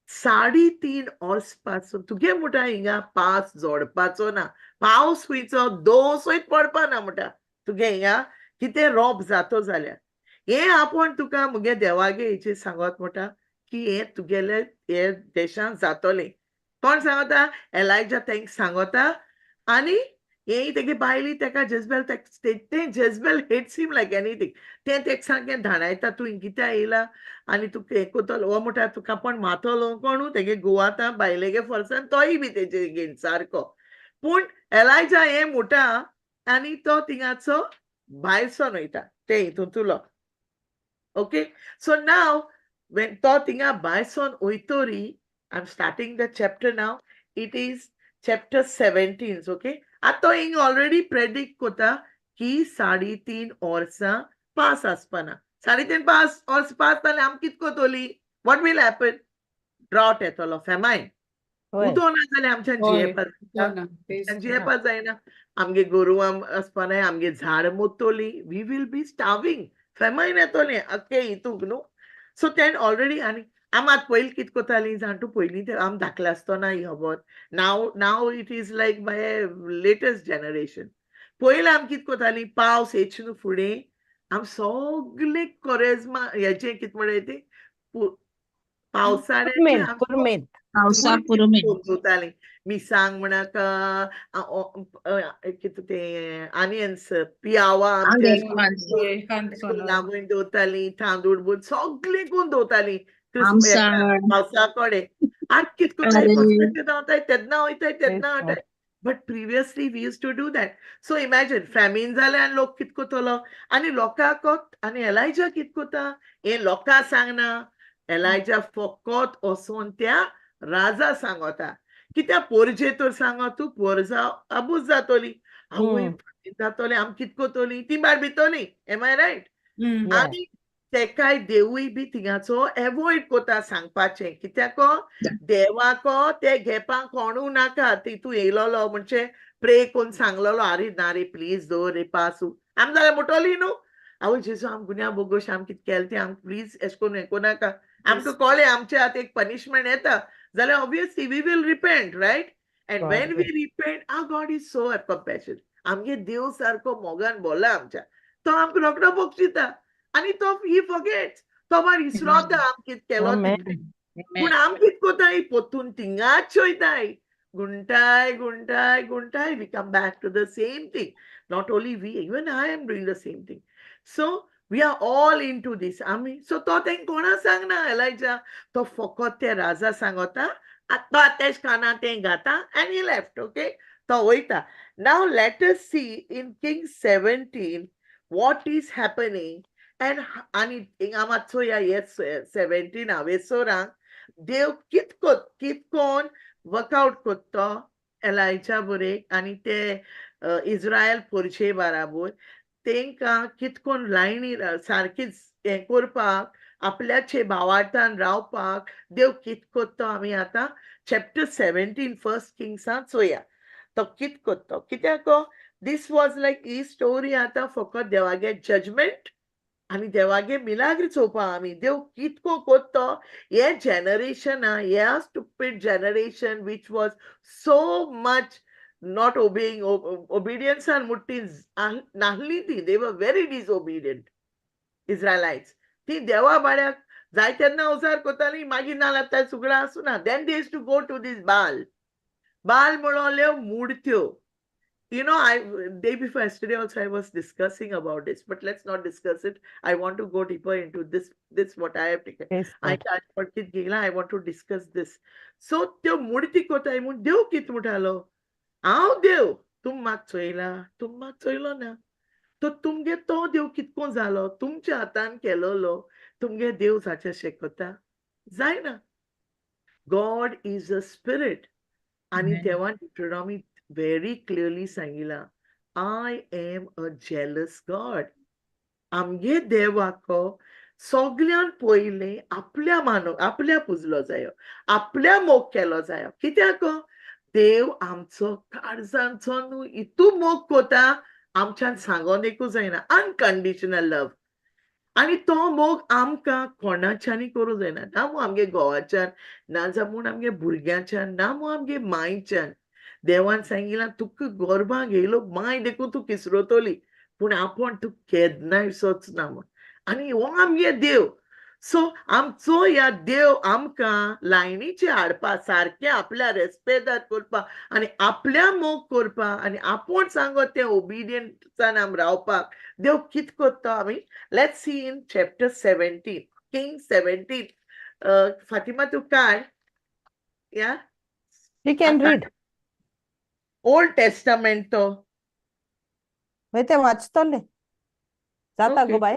3.5 वर्स पासून तुगे म्हणटा हिंगा पास जोडपाचो ना, पावस खंयचो दोसोय पडपा ना म्हणटा, तुगे हिंगा कितें रोप जातो जाल्यार हें आपूण तुका मुगे देवागे हेचेर सांगत म्हणटा की हें तुगेले हे देशांत जातोलें. कोण सांगता? एलायजा तेंका सांगता. आनी हें तेगे बायली तेका जेजबेल, तें Jezebel hates him like anything. तें तेका सारकें धाडायता, तूं हिंग कित्याक येयला आनी तुका हें कोतलो. हो म्हणटा तुका पण मातलो कोणू तेगे घोव आतां बायलेगे फोर्सान तोय बी तेजे घेवन सारको. पूण एलायजा हें म्हणटा आनी तो थिंगाचो भायर सरून वयता ते हितूंतलो. ओके, सो नाव when तो थिंगा भायर सरून वयतरी, I am starting the chapter now, it is chapter 17. Okay, आतां तो हिंग ऑलरेडी प्रेडिक्ट कोता की 3.5 वर्सां पास आसपाना. 3.5 पास वर्स पास जाल्यार आमी कितें Kotoli? What will happen? Drought येतलो, फेमायन. उदो ना जाल्यार आमच्यान जियेवपा हो ना, तेच. जियेवपा जायना. आमगे गोरवां आसपा, आमगे झाड मोत्तोली, we will be starving. Famine येतोलें आख्खे हितूंक न्हू. सो तेण ऑलरेडी, आनी आमी आतां पयलीं कितें कोतालीं जाण तूं, पयलीं ते आमी धाकले आसतना ही खबर, now it is like my latest generation. पयलीं आमी कितें कोतालीं, पावस येयचे न्हू फुडें आमी सगळे कोरेज्मा हेचें कितें म्हणटाय तें, पावसाळ्याचें पुरुमेंत आमी पुरुमेंत. पावसा पुरुमेंत. दवरतालीं. मिरसांग म्हणाका, कितें तें, आनियन्स, पियावा आमचे लागून दवरतालीं, तांदूळ बीन सगळें करून दवरतालीं आमसाण. पावसा कडेन. आतां कितें करताय, तेन्ना वताय, तेन्ना वयताय, तेन्ना वताय. But previously we used to do that. So imagine famine जालें आनी लोक कितें करतलो आनी लोकांक. आनी एलायजा कितें करता, हें लोकांक सांगना. एलायजा फकत वचोन त्या राजा सांगता. कित्याक पोरजे तर सांग तूं, पोरजा आबूज जातोली, आवय जातोली, आमी कितें करतोली, ती भायर भितोली. Am I right? आनी तेकाय देवूय बी थिंगाचो एवॉयड कोता सांगपाचें, कित्याक देवाको ते घेपाक कोणू नाका. ती तूं येयलोलो म्हणजे प्रे कोन्न सांगलेलो, आरे ना रे, प्लीज दवर रे पासू आम जाल्यार म्हणटली न्हू, आवय जेजू, आम गुन्यांव बोगोश, आम कितें केलें तें, आम प्लीज एशें करून हें करूं नाका. आमकां कळ्ळें आमच्या आतां एक पनिशमेंट येता जाल्यार obviously we will repent, right? And when we repent, our God is so compassion. आमगे देव सारको मोगान बोला आमच्या, तो आमकां रोखडो बक्षिता आनी तो ही फॉरगेट्स, तो मागीर विसरोता आम कितें केलो तितलें. पूण आम कितें कोताय, पोतून थिंगाच चोयताय, गुंटाय गुंटाय गुंटाय, we come back to the same thing. Not only we, even I am doing the same thing. So we are all into this. आमी सो तो तेंक कोणा सांगना एलायजा, तो फकत ते राजा सांगता, तो तेज काना तें घाता आनी he left. Okay, तो वयता. Now let us see in King 17 what is happening. And आनी हिंगा मातसो ह्या हे 17 हांवेसरांक देव कितको कितकोन वर्कआउट कोत्तो एलायजा बरेक आनी ते इस्रायल पोरचे बाराबोर, तेंकां कितकोन लायनी सारकीच हें करपाक, आपल्याचे भावार्थान रावपाक देव कित कोत्तो, आमी आतां चॅप्टर 17 फर्स्ट किंग्सान चोया तो कित कोत्तो. कित्याक this was like he story आतां फकत देवागे जजमेंट आनी देवागे मिलाग्र चोवपा आमी देव कितको कोत्तो. हे जनरेशन, ह्या stupid generation which was so much not obeying, obedience मुट्टी नाहली ती, they were very disobedient Israelites. ती देवा बाड्याक जाय तेन्ना अवसार कोताली, मागीर ना लागता सुगडां आसूं ना. Then they to go to this Baal. Baal म्हणोल्यो मुर्त्यो. I day before yesterday also I was discussing about this, but let's not discuss it. I want to go deeper into this. This what I have taken. Praise I God. कित घेयला, I want to discuss this. So त्यो मुर्ती कोताय म्हूण देव कित म्हणटालो, हांव देव, तुम म्हाका चोयला, तुम म्हाका चोयलो ना, तो तुमगे तो देव कितको जालो, तुमच्या हातान केलोलो तुमगे देव जाचे शेकता जायना. God is a spirit. आनी Amen. देवान Deuteronomy very clearly सांगिला, I am a jealous God. आमगे देवाको सगल्यान पयलें आपल्या मानो आपल्या पुजलो जायो, आपल्या मोग केलो जायो. कित्याक देव आमचो काळजांचो न्हू इतू मोग कोता, आमच्यान सांगोन एकू जायना, अनकंडिशनल लव. आनी तो मोग आमकां कोणाच्यानी करूं जायना, ना म्हूण आमगे घोवाच्यान, ना जावं म्हूण आमगे भुरग्यांच्यान, ना म्हूण आमगे मायच्यान. देवान सांगिलां, तुका गोरवां घेयलो माय देखून तूं किसरतली, पूण आपूण तूं केन्नाय विसरच ना म्हूण. आनी हो आमगे देव. सो आमचो ह्या देव आमकां लायनीचे हाडपा सारकें, आपल्या रेस्पेदार करपा आनी आपल्या मोग करपा आनी आपूण सांगत तें ओबिडियंसान आम रावपाक देव कित कोत्ता आमी let's see in chapter 17, King 17. Fatima, तूं काड या. You can read. Old testament तो. मागीर तें वाचतलें जाता गो Okay. बाय.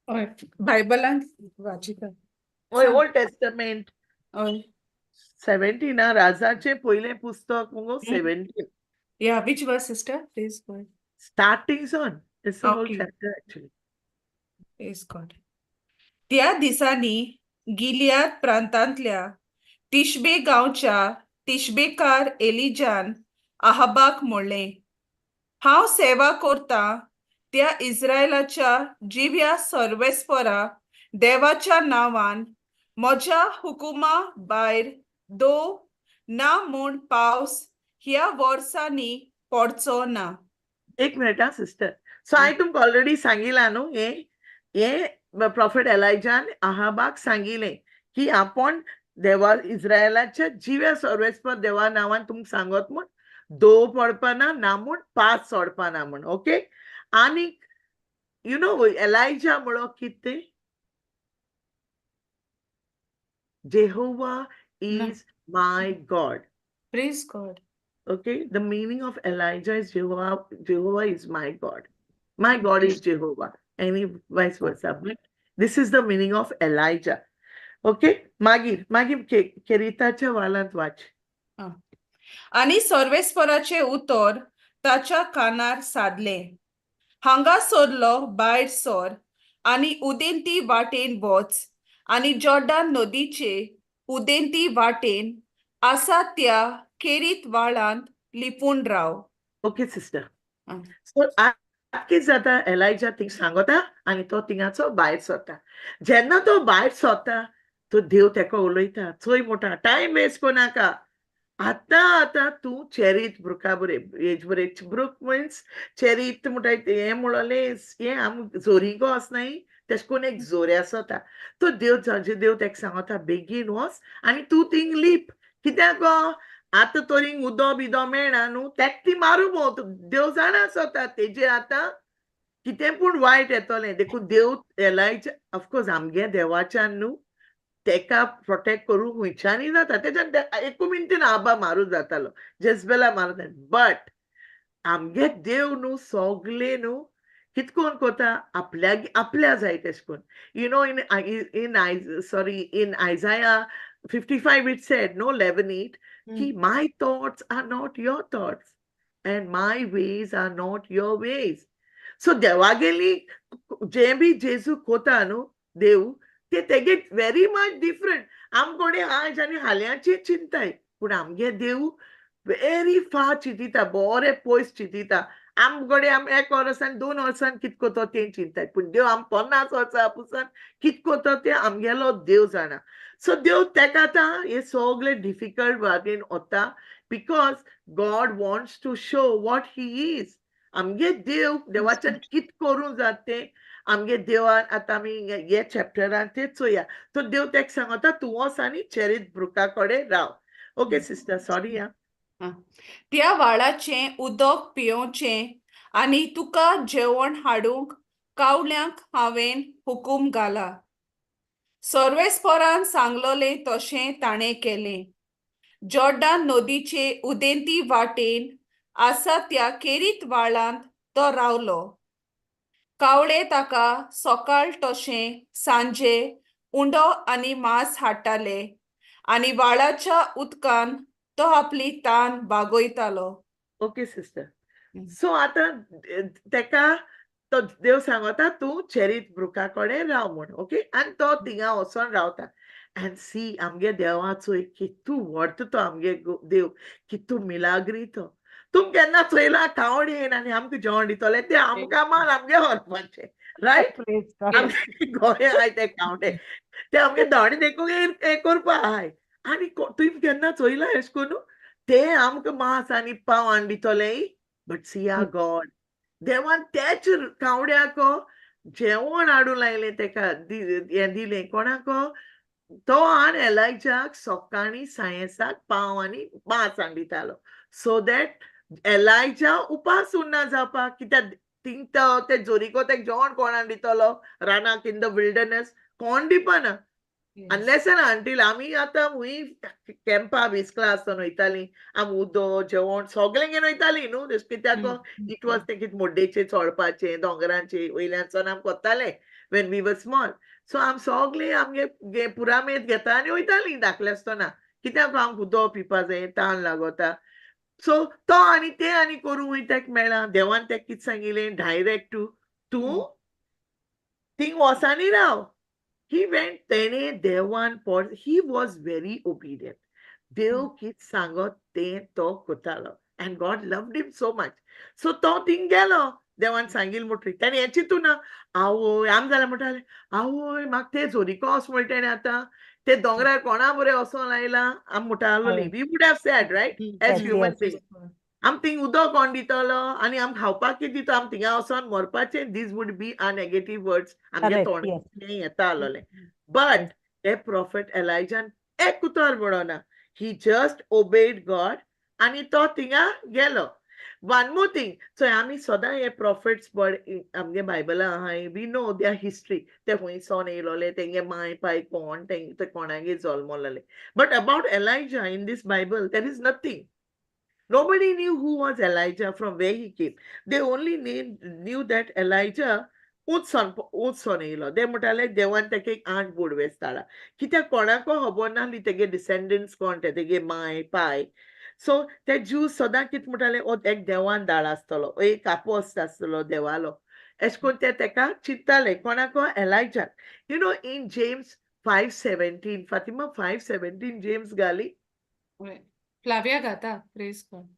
हय, बायबलान वाचिता. हय, ओल्ड टेस्टमेंट. हय. 17, राजाचें पयलें पुस्तक मुगो, 17. Yeah, which verse, sister? Please go ahead. Starting on, it's a whole chapter actually. Praise God. त्या दिसांनी गिलियाद प्रांतांतल्या तिशबे गांवच्या तिशबेकार एलिजान आहाबाक म्हणलें, हांव सेवा करतां त्या इस्रायलाच्या जिव्या सर्वेस्परा देवाच्या नांवान, म्हज्या हुकुमा भायर दव ना म्हूण पावस ह्या वर्सांनी पडचो ना. एक मिनिट हा सिस्टर. सो हांवें तुमकां ऑलरेडी सांगिलां न्हू, हे हे प्रॉफेट एलायजान आहाबाक सांगिलें की आपूण देवा इस्रायलाच्या जिव्या सर्वेस्पर देवा नांवान तुमकां सांगत म्हूण दव पडपाना ना म्हूण, पास सोडपाना म्हूण. ओके, आनी you know Elijah म्हणो कितें, Jehovah is my God. Praise God. Okay, the meaning of Elijah is Jehovah, Jehovah is my God. My God is Jehovah, and vice versa. But this is the meaning of Elijah. Okay, मागीर मागीर केरिताच्या वालांत वाच. आनी सर्वेस्पराचें उतर ताच्या कानार सादलें, हांगा सरलो भायर सर आनी उदेंती वाटेन वच आनी जॉर्डन नदीचे उदेंती वाटेन आसा त्या केरीत व्हाळांत लिपून राव. Okay sister. आं. सो आतां कितें जाता, एलायजा थिंग सांगता आनी तो थिंगाचो भायर सरता. जेन्ना तो भायर सरता तो देव तेका उलयता, चोय म्हणटा, टायम वेस्ट करनाका, आतां आतां तूं चेरीत ब्रुका बरे हेज बरे. ब्रूक मिन्स चेरीत म्हणटा, हें म्हणलें हें आम जोरींगो आसनाय तेश कोन्न एक जोरे आसता. तो देव जाजे देव तेका सांगता, बेगीन वच आनी तूं थिंग लीप. कित्याक गो आतां तरी उदो बिदो मेळना न्हू, तेका ती मारू भोंवता. देव जाणा आसता तेजेर आतां कितें पूण वायट येतलें. देखून देव एलायजा, ऑफकोर्स आमगे देवाच्यान न्हू तेका प्रोटेक्ट करूंक खुंयच्यानय जाता. तेज्यान एकू मिनटीन आबा मारू जातालो, जेजबेला मारू. बट आमगे देव न्हू सोगले न्हू कित कोन कोता, आपल्याक आपल्या जाय तेश कोन. You know in in sorry in Isaiah 55 it said, no, 11:8 की "My thoughts are not your thoughts and my ways are not your ways." So देवागेली जे बी जेजू कोता न्हू देव, ते तेगे व्हेरी मच डिफरंट. आम कोणे आयज आनी हाल्यांची चिंताय, पूण आमगे देव व्हेरी फार चिंतिता, बरे पयस चिंतिता. आम कडेन आम एक वर्सान 2 वर्सान कित कोतो तें चिंताय, पूण देव आम 50 वर्सां पसून कित कोतो तें आमगेलो देव जाणा. सो देव तेका आतां हे सगळे डिफिकल्ट वाटेन वता because God wants to show what he is. आमगे देव देवाच्यान कित करूं जाता तें आमगे देवान आतां आमी हे चॅप्टरान तें चोया. तो देव तेका सांगता, तूं वच आनी चेरीत ब्रुका कडेन राव. ओके सिस्टर, सॉरी आं. त्या व्हाळाचें उदक पियोवचें आनी तुका जेवण हाडूंक कावळ्यांक हांवें हुकूम घाला. सर्वेस्परान सांगलोलें तशें ताणें केलें. जॉर्डन नदीचे उदेंती वाटेन आसा त्या केरीत व्हाळांत तो रावलो. कावळे ताका सकाळ तशें सांजे उंडो आनी मांस हाडटाले आनी व्हाळाच्या उदकान तो आपली तान भागयतालो. Okay sister. सो आतां तेका तो देव सांगता, तूं चेरीत ब्रुका कडेन राव म्हूण. ओके, आनी तो थिंगा वचोन रावता. आनी सी, आमगे देवाचो कितू व्हडतो तो आमगे देव, कितू मिलाग्री तो. तुम केन्ना चोयला कावडेन आनी आमकां जेवण दितले ते? आमकां मान आमगे व्हरपाचें, रायट? Praise God. आमगे गोंया आहाय ते कावडे, ते आमगे दोणे देखूंक हें करपा आहाय. आनी तुमी केन्ना चोयला एश कोन्नू ते आमकां मांस आनी पाव हाडून दितले? बट सी आर गॉड, देवान त्याच कावड्याक जेवण हाडून लायलें तेका, हें दिलें कोणाक तो आन एलायजाक सकाळीं सायेसाक पाव आनी मांस हाडून दितालो, सो that Elijah उपास उरना जावपाक. कित्याक थिंग तो ते जोरिको तेक जेवण कोण हाडून दितलो रानाक, इन the wilderness कोण दिवपाना, अनलेस एंड अंटील आमी आतां हुंय कॅम्पा बिस्कला आसतना वयतालीं, आमी उदक जेवण सगळें घेवन वयतालीं न्हू. कित्याक it was ते कितें मोड्डेचें चोडपाचें, दोंगरांचे वयल्यान चोन आमी कोत्ताले when we were small. So आमी सगळीं आमगे पुरामेत घेता आनी वयतालीं धाकलें आसतना, कित्याक आमकां उदक पिवपा जाय, तान लागोता. सो तो आनी तें आनी करूंक वय तेका मेळ्ळां. देवान तेका कितें सांगिल्लें डायरेक्ट, तूं थिंग वोसानी राव. He went. तेणे देवान पोट, he was very obedient. देव कित सांगत तें तो करतालो and God loved him so much. So तो थिंग गेलो देवान सांगिल्लें म्हणटरी. तेणें हें चिंतू ना, आवय आम जाल्यार म्हणटाले, आवय म्हाका ते जोरिको वच म्हणटा तेणें, आतां ते दोंगरार कोणा बरें वचोन आयलां आम म्हणटा आसलोली. We would have said, right, as human being, आम थिंग उदक कोण दितलो आनी आम खावपाक कितें दितो, आम थिंगा वचोन मरपाचें. These would be our negative words आमगे तोंडांतल्यान येता आसलोलें. बट ते प्रॉफेट एलायजान एक उतर म्हणोना. He just obeyed God आनी तो थिंगा गेलो. वन मोर थिंग, चोय, आमी सदां हे प्रॉफेट्स बड आमगे बायबला आहाय, we know their history, ते खुंय सोन येयलोले, तेंगे माय पाय कोण, ते कोणागे जल्मलोले. But about Elijah in this Bible there is nothing. Nobody knew who was Elijah, from where he came. They only knew that Elijah ऊंच सन येयलो. ते म्हणटाले देवान तेका एक आठ बोडवेस धाडला. कित्याक कोणाको खबर नासली तेगे डिसेंडंट्स कोण ते, तेगे माय पाय. सो ते ज्यूज सदां कितें म्हणटाले, ओ एक देवान धाडला आसतलो, एक आपोस्त आसतलो देवालो. एशें कोन्न ते तेका चिंत्ताले कोणाको एलायजाक. You know in James 5:17, Fatima 5:17 James घाली. वय. फ्लाविया घाता praise God.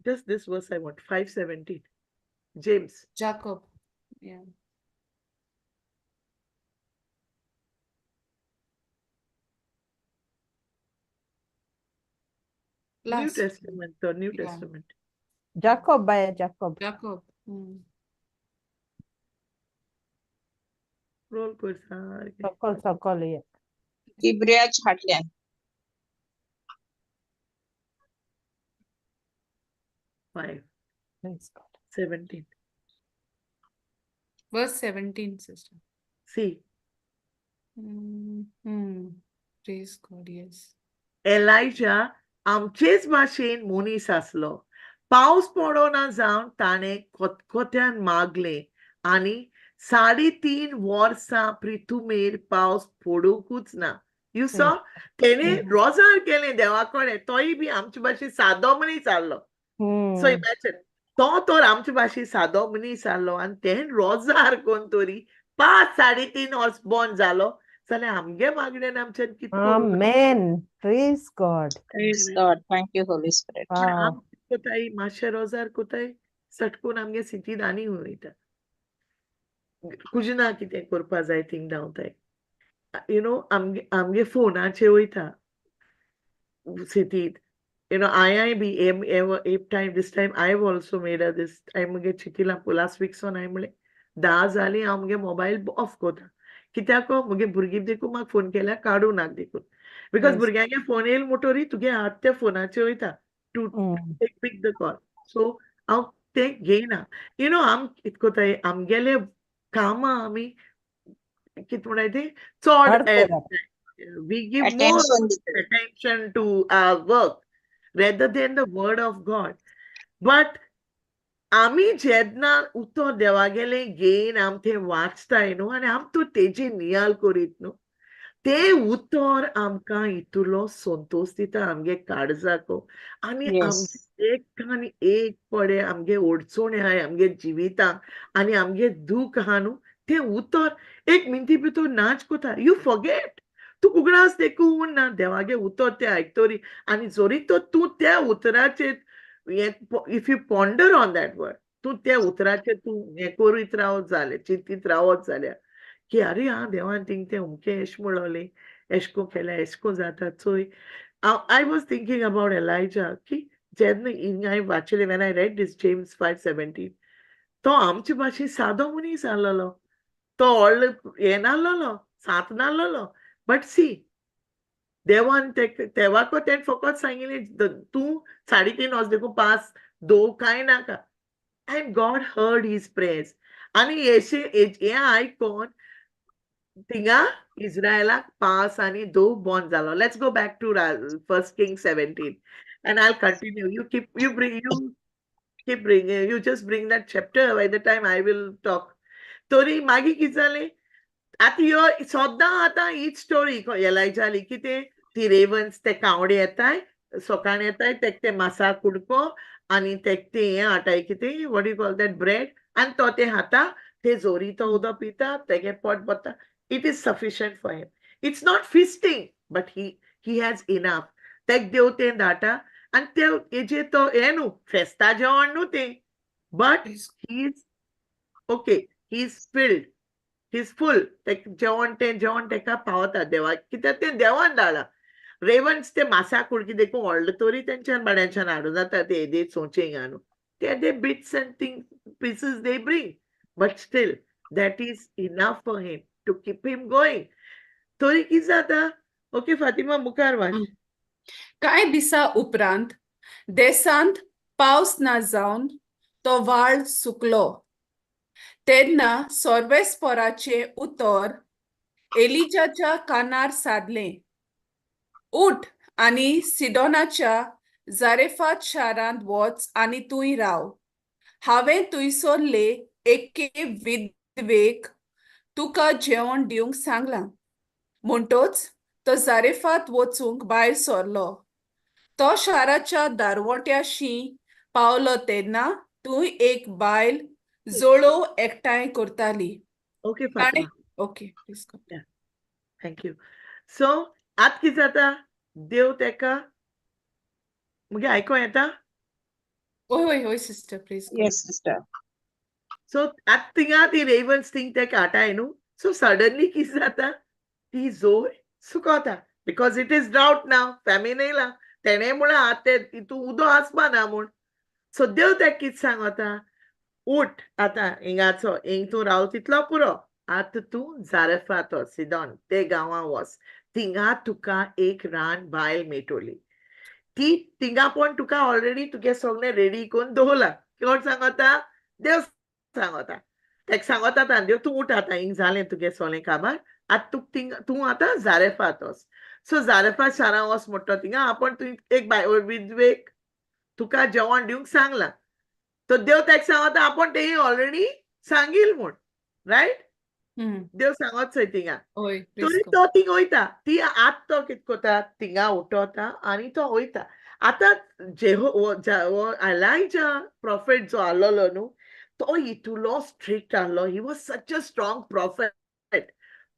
Just this verse I want, 5:17. James. Jacob. Yeah. New Last. Testament or New Yeah. Testament. Jacob bye Jacob. Jacob. Roll कर सारकें. सकल सकल ये. तिब्रियाच हाटल्यान. 5 Praise God. 17. Verse 17, sister. See, Praise God, yes. Elijah आमचेच भाशेन मनीस आसलो. पावस पडना जावन ताणें खतखत्यान मागलें आनी 3.5 वर्सां प्रिथुमेर पावस पडुंकूच ना. You saw? तेणें रोजार केलें देवा कडेन, तोय बी आमचे भाशेन सादो मनीस आहलो. सो इमॅजिन, तो तर आमचे भाशेन सादो मनीस आहलो आनी तेणें रोजार कोन्न तरी 5 3.5 वर्स बंद जालो जाल्यार आमगे मागण्यान आमच्यान कितें करूं? Amen. Praise God. Praise God. Thank you, Holy Spirit. Wow. आम कोताय मातशें रोजार कोताय सटकून आमगे सिटीन आनी वयता. कुजना कितें करपा जाय थिंग धांवताय. You know, आमगे आमगे फोनाचेर वयता सिटीत. You know, I B M एक time, this time I have also made a this हांवें मुगे चिंतिलां लास्ट वीक सावन हांवें म्हणलें 10 जालीं हांव मुगे मोबायल ऑफ कोता. कित्याक मुगे भुरगीं देखून म्हाका फोन केल्यार काडूं नाका देखून. Because भुरग्यांगे फोन येयल म्हणटरी तुगे हात त्या फोनाचेर वयता to pick the call. So हांव तें घेयना. You know, आम कितें कोताय आमगेले कामां आमी कितें म्हणटाय तें चड we give more attention to our work rather than the word of God. But आमी जेन्ना उतर देवागेलें घेन आम तें वाचताय न्हू आनी आम तूं तेजी नियाल करीत न्हू, तें उतर आमकां इतलो संतोश दिता आमगे काळजाक आनी आमचे एक आनी एक पडे आमगे अडचणी आहाय आमगे जिवितांक आनी आमगे दूख आहा न्हू, तें उतर एक मिनटी भितर नाच कोता. You forget. तूं उगडास देखून ना देवागे उतर तें आयकतरी आनी जरी तर तूं त्या उतराचेर if you ponder on that word, तूं त्या उतराचेर तूं हें करीत रावत जाल्यार, चिंतीत रावत जाल्यार की अरे आं देवान थिंग तें अमकें एश म्हणलें, एश कोन केलें, एश कोन जाता चोय. I was thinking about Elijah की जेन्ना हांवें वाचिल्लें, when I read this James 5:17, तो आमचे भाशेन सादो मनीस आहलोलो, तो व्हडलो हें नाहलोलो, सांत नाहलोलो. बट सी, देवान देवाको तेणें फकत सांगिल्लें तूं 3.5 वर्स देखून पास दो कांय नाका. And God heard his prayers. आनी हें आयकोन थिंगा इस्रायलाक पास आनी दो बंद जालो. Let's go back to 1 Kings 17 and I'll continue. You keep you bring you keep bringing, you just bring that chapter by the time I will talk. तरी मागीर कितें जालें आतां ह्यो सद्दां आतां हीच स्टोरी एलायजाली कितें ती रेवन्स ते कावडे येताय सकाळ येताय तेक ते मासा कुडको आनी तेक ते हें हाडटाय कितें what you call that bread आनी तो ते खाता ते जोरी तो उदक पिता तेगे पोट भरता. It is sufficient for him. It's not feasting but he has enough. तेक देव तें धाडटा आनी ते हेजे तो हें न्हू फेस्ता जेवण न्हू तें, but he is okay, he is filled, he is full. तेक जेवण तें जेवण तेका पावता देवाक कित्याक तें देवान धाडलां. रेवन्स ते मासा कुडकी देखून व्हडले तरी तेंच्यान बाड्यांच्यान हाडूं जाता ते येदे चोंचे हिंगा न्हू, ते ते bits and thing pieces they bring, but still that is enough for him to keep him going. तरी कितें जाता? ओके फातिमा मुखार वाच. कांय दिसा उपरांत देसांत पावस ना जावन तो वाळ सुकलो. तेन्ना सर्वेस्पराचें उतर एलिजाच्या कानार सादलें, उठ आनी सिडोनाच्या जारेफात शारांत वच आनी तूंय राव. हांवें थंयसरले एके विधवेक तुका जेवण दिवंक सांगलां. म्हणटोच तो जारेफात वचूंक भायर सरलो. तो शाराच्या दारवट्याशी पावलो तेन्ना थंय एक बायल जोळोव एकठांय करताली. ओके ताणें Fatima. Okay, please. Thank you. So आत कितें जाता, देव तेका मुगे आयको येता. हय हय हय sister, please. Yes, sister. So आत थिंगा ती रेवन्स थिंग तेका हाटाय न्हू. सो सडनली कितें जाता, ती जोर सुकोता because it is drought now, famine येयला. तेणें म्हळां आत तें तितू उदो आसपा ना म्हूण. सो देव तेका कितें सांगता, उठ आतां हिंगाचो, हिंग तूं राव तितलो पुरो, आतां तूं जारेफात वच, सिदोन ते गांवां वच, थिंगा तुका एक रान बायल मेळटली, ती थिंगा पण तुका ऑलरेडी तुगे सगळें रेडी करून दवरला. कोण सांगता, देव सांगता. तेका सांगता आतां देव, तूं उठ आतां, हिंग जालें तुगे सगळें काबार, आतां तुका थिंगा तूं आतां जारेफात वच. सो जारेफात शारां वच म्हणटा, थिंगा आपूण तुवें एक बाय विधवेक तुका जेवण दिवंक सांगलां. तो देव तेका सांगता आपूण तें ऑलरेडी सांगील म्हूण, रायट? देव सांगत चोय थिंगा. हय. तरी तो थिंग वयता, ती आत तो कितें करता, थिंगा उठोता आनी तो वयता. आतां जेहो एलायजा प्रॉफेट जो आसलेलो न्हू, तो इतलो स्ट्रिक्ट आहलो, he was such a strong prophet.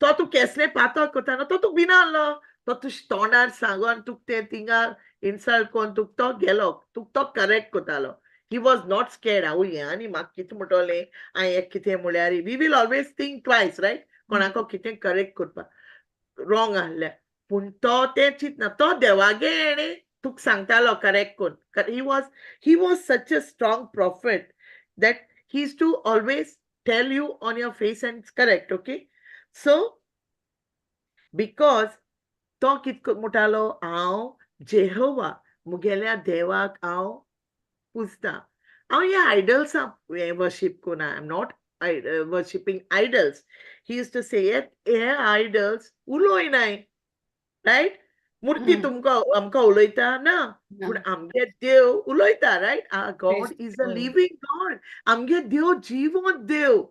तो तूं केसलें पातक करता न्हू, तो तुका भिना आहलो, तो तुज तोंडार सांगोन तुका तें थिंगा इन्सल्ट कोन्न तुका तो गेलो, तुका तो करेक्ट करतालो. He was not scared. हांव हें आनी म्हाका कितें म्हणटलें, हांवें हें कितें म्हळ्यार, we will always think twice, right? कोणाको कितें करेक्ट करपाक रॉंग आहल्यार. पूण तो तें चिंतना, तो देवागे हेणें तुका सांगतालो करेक्ट कोन्न. He was such a strong prophet that he used to always tell you on your face and correct. Okay, so because तो कित म्हणटालो, हांव जेहोवा मुगेल्या देवाक हांव पुजता, हांव ह्या आयडल्सां हें वर्शीप कोना, I am not worshipping idols. He used to say hey idols उलोयनाय, right? मुर्ती तुमकां आमकां उलयता ना, पूण आमगे देव उलयता, right? God is a living God. आमगे देव जिवंत देव,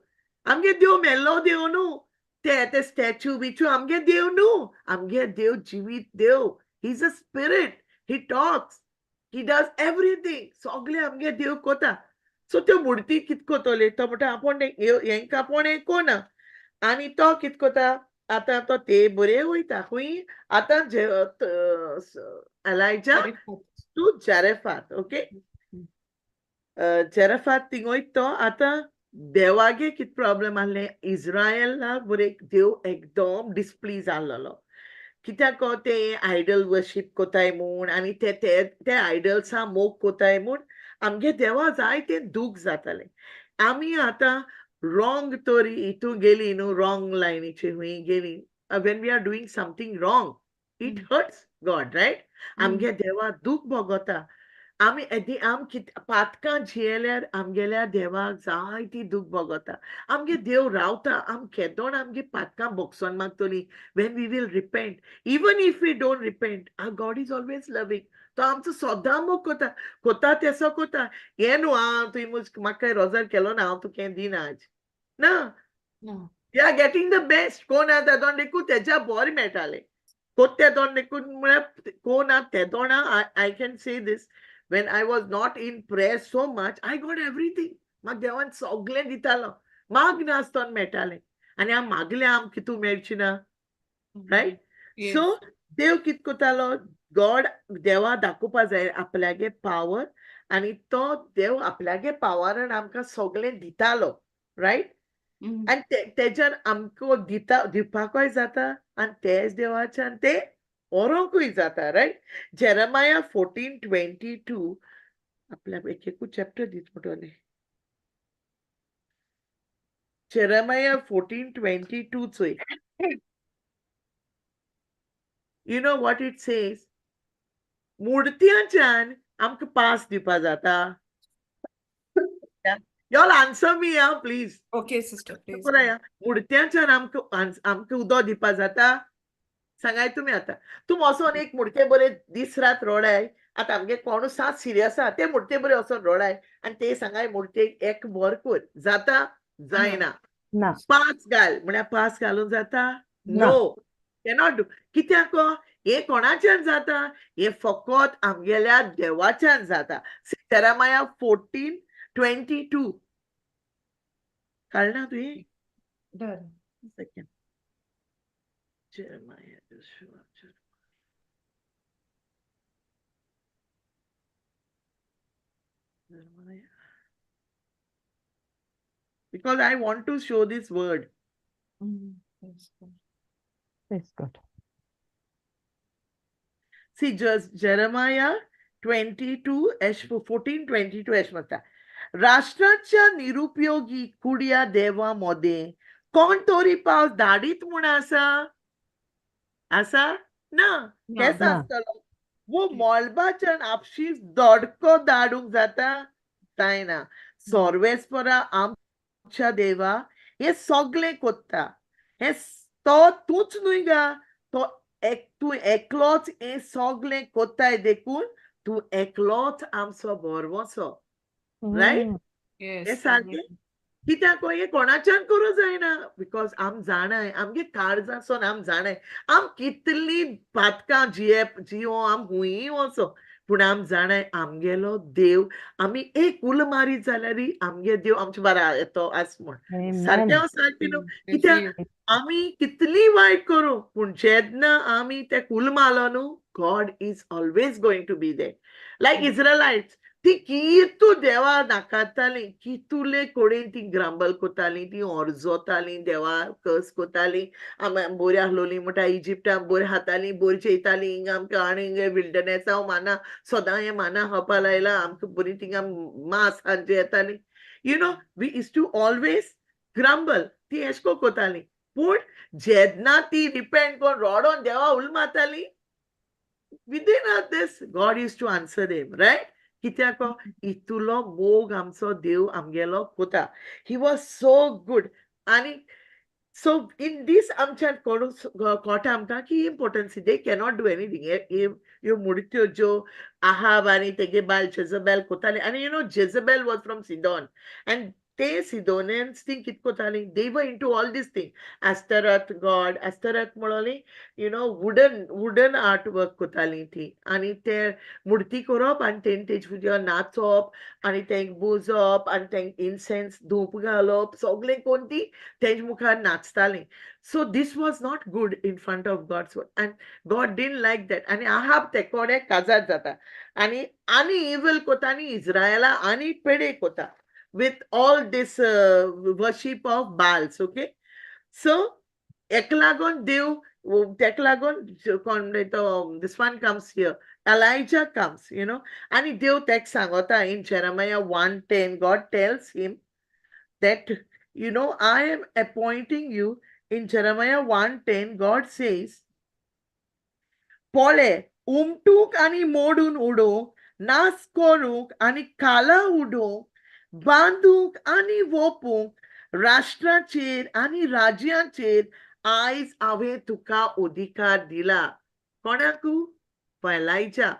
आमगे देव मेल्लो देव न्हू, ते ते स्टॅच्यू बिच्यू आमगे देव न्हू, आमगे देव जिवीत देव. He is a spirit, he talks, he does everything. सगळे आमगे देव कोता. सो त्यो मुर्ती कित कोतोले, तो म्हणटा आपूण हेंकां आपूण हें कोना. आनी तो कित कोता आतां, तो ते बरे वयता खंय आतां, एलायजा टू जेरेफात. ओके, जेरेफात थिंग वयता तो. आतां देवागे कित प्रॉब्लम आहलें, इज्रायलाक बरे देव एकदम डिसप्लीज आहलोलो, कित्याक ते आयडल वर्शीप कोताय म्हूण आनी ते ते ते आयडल्सां मोग कोताय म्हूण आमगे देवा जायतें दूख जातालें. आमी आतां रॉंग तरी हितून गेली न्हू, रॉंग लायनीचे हुंय गेली, when we are doing something wrong, it hurts God, right? आमगे देवा दूख भोगता. आमी येदी आम कित पातकां जियेल्यार आमगेल्या देवाक जायती दूख भोगता. आमगे देव रावता, आम केदोण आमगे पातकां भोगसोन मागतली, when we will repent. Even if we don't repent, our God is always loving. तो आमचो सदां मोग कोता, कोता तेसो कोता. हें न्हू आं, तुवें म्हाका कांय रोजार केलो ना, हांव तुका हें दिना आज ना. You are getting the best. कोण आहा तेदोण देखून तेज्या बरें मेळटालें. कोत तेदोण देखून म्हळ्यार कोण आहा तेदोणा. I can say this, when I was not in prayer so much, I got everything. म्हाका देवान सगळें दितालो, माग नासतोन मेळटालें. आनी हांव मागलें आम कितू मेळची ना, रायट? सो देव कित कोतालो, गॉड देवा दाखोवपा जाय आपल्यागे पावर, आनी तो देव आपल्यागे पावरान आमकां सगळें दितालो, रायट? आनी तेज्यान आमकां दिता दिवपाकूय जाता आनी तेच देवाच्यान ते व्हरोंकूय जाता, रायट? जेरमाया 14:22, आपल्याक एक एकूच चॅप्टर दीत म्हणटलें. जेरमाया 14:22 चोय. You know what it says? मुर्त्यांच्यान आमकां पास दिवपा जाता? Y'all answer me ah, please. Okay sister, please. पळया, मुर्त्यांच्यान आमकां आमकां उदक दिवपा जाता? सांगाय तुमी आतां. तूं वचोन एक मुर्ते बरे दीस रात रोडाय. आतां आमगे कोणू सात सिरियस आहा, ते मुर्ते बरे वचोन रोडाय आनी ते सांगाय मुर्तेक एक बर कर, जाता? जायना. ना. पांच घाल म्हळ्यार पांच घालून जाता? ना. नो. Cannot do. कित्याक हें कोणाच्यान जाता? हें फकत आमगेल्या देवाच्यान जाता. जेरेमाया 14:22 काडना तुवें? Done. Second. Jeremiah, Joshua, Jeremiah. Because I want to show this word. Yes, Lord. Praise God. See, just Jeremiah 22, 14:22 एश म्हणता, राष्ट्राच्या निरुपयोगी कुड्या देवा मोदें कोण तरी पावस धाडीत म्हूण आसा? आसा ना. केसो ना. आसतलो वो मळबाच्यान आपशीच दडको धाडूंक जाता? जायना. सर्वेस्परा आमच्या देवा हें सगळें कोत्ता. हें तो तूंच न्हय गा, तो एक तूं एकलोच हें सगळें कोत्ताय, देखून तूं एकलोच आमचो भरवंसो. Right? Yes. हें सारकें. कित्याक हें कोणाच्यान करूं जायना, because आम जाणाय आमगे काळजासून आम जाणाय आम कितली पातकां जिये जियो आम हुंयी वचो, पूण आम जाणाय आमगेलो देव आमी एक उलो मारीत जाल्यारय आमगे देव आमचे बारा येतो आस म्हूण. सारकें Amen. सारकें न्हू? कित्याक आमी कितली वायट करूं, पूण जेन्ना आमी ते उलो मारलो न्हू, God is always going to be there. Like Israelites, ती कितू देवा नाकारताली, कितुले कडेन ती ग्रांबल कोताली, ती अर्जोताली, देवा कस कोताली. आमी बरी आहलोली म्हणटा, इजिप्टान बरी खाताली, बरी जेयताली, हिंगा आमकां आनी हिंगा विल्डरनेसा माना सदां हें माना खावपा लायला आमकां, बरी थिंगा मांस सांजे येताली. We used to always grumble. ती एश कोन कोताली, पूण जेन्ना ती रिपेंट कोन रोडोन देवा उल मारताली, within this God used to answer them, right? कित्याक इतुलो मोग आमचो देव आमगेलो कोता. He was so good. आनी सो इन दीस आमच्यान कोणूच कोटा आमकां की importance, they cannot do anything. ह्यो मुर्त्यो ज्यो आहाब आनी तेगे बायल जेजबेल कोताली, आनी Jezebel was from Sidon, and ते सिडोनियन्स ती कित कोताली, they were into all this thing, Ashtaroth god, Ashtaroth म्हणोली wooden art work कोताली ती, आनी ते मुर्ती करप आनी तेणी तेजे फुडें नाचप आनी तेंक बोजप आनी तेंक इन्सेन्स धूप घालप, सगळें कोन्न ती तेजे मुखार नाचताली. So this was not good in front of God's word, and God didn't like that. आनी आहाब ते कोडे काजार जाता आनी आनी इवल कोता आनी इस्रायला आनी पेडे कोता with all this worship of Baals, okay? So, एका लागून देव तेका लागून कोण तो this one comes here, Elijah comes, आनी देव तेका सांगता in Jeremiah 1:10, God tells him that, I am appointing you. In Jeremiah 1:10, God says, पळे उमटूंक आनी मोडून उडोवंक, नास करूंक आनी काला उडोवंक, बांदूंक आनी वोपूंक, राष्ट्राचेर आनी राज्यांचेर आयज हांवें तुका अधिकार दिला. कोणाकू? एलायजा.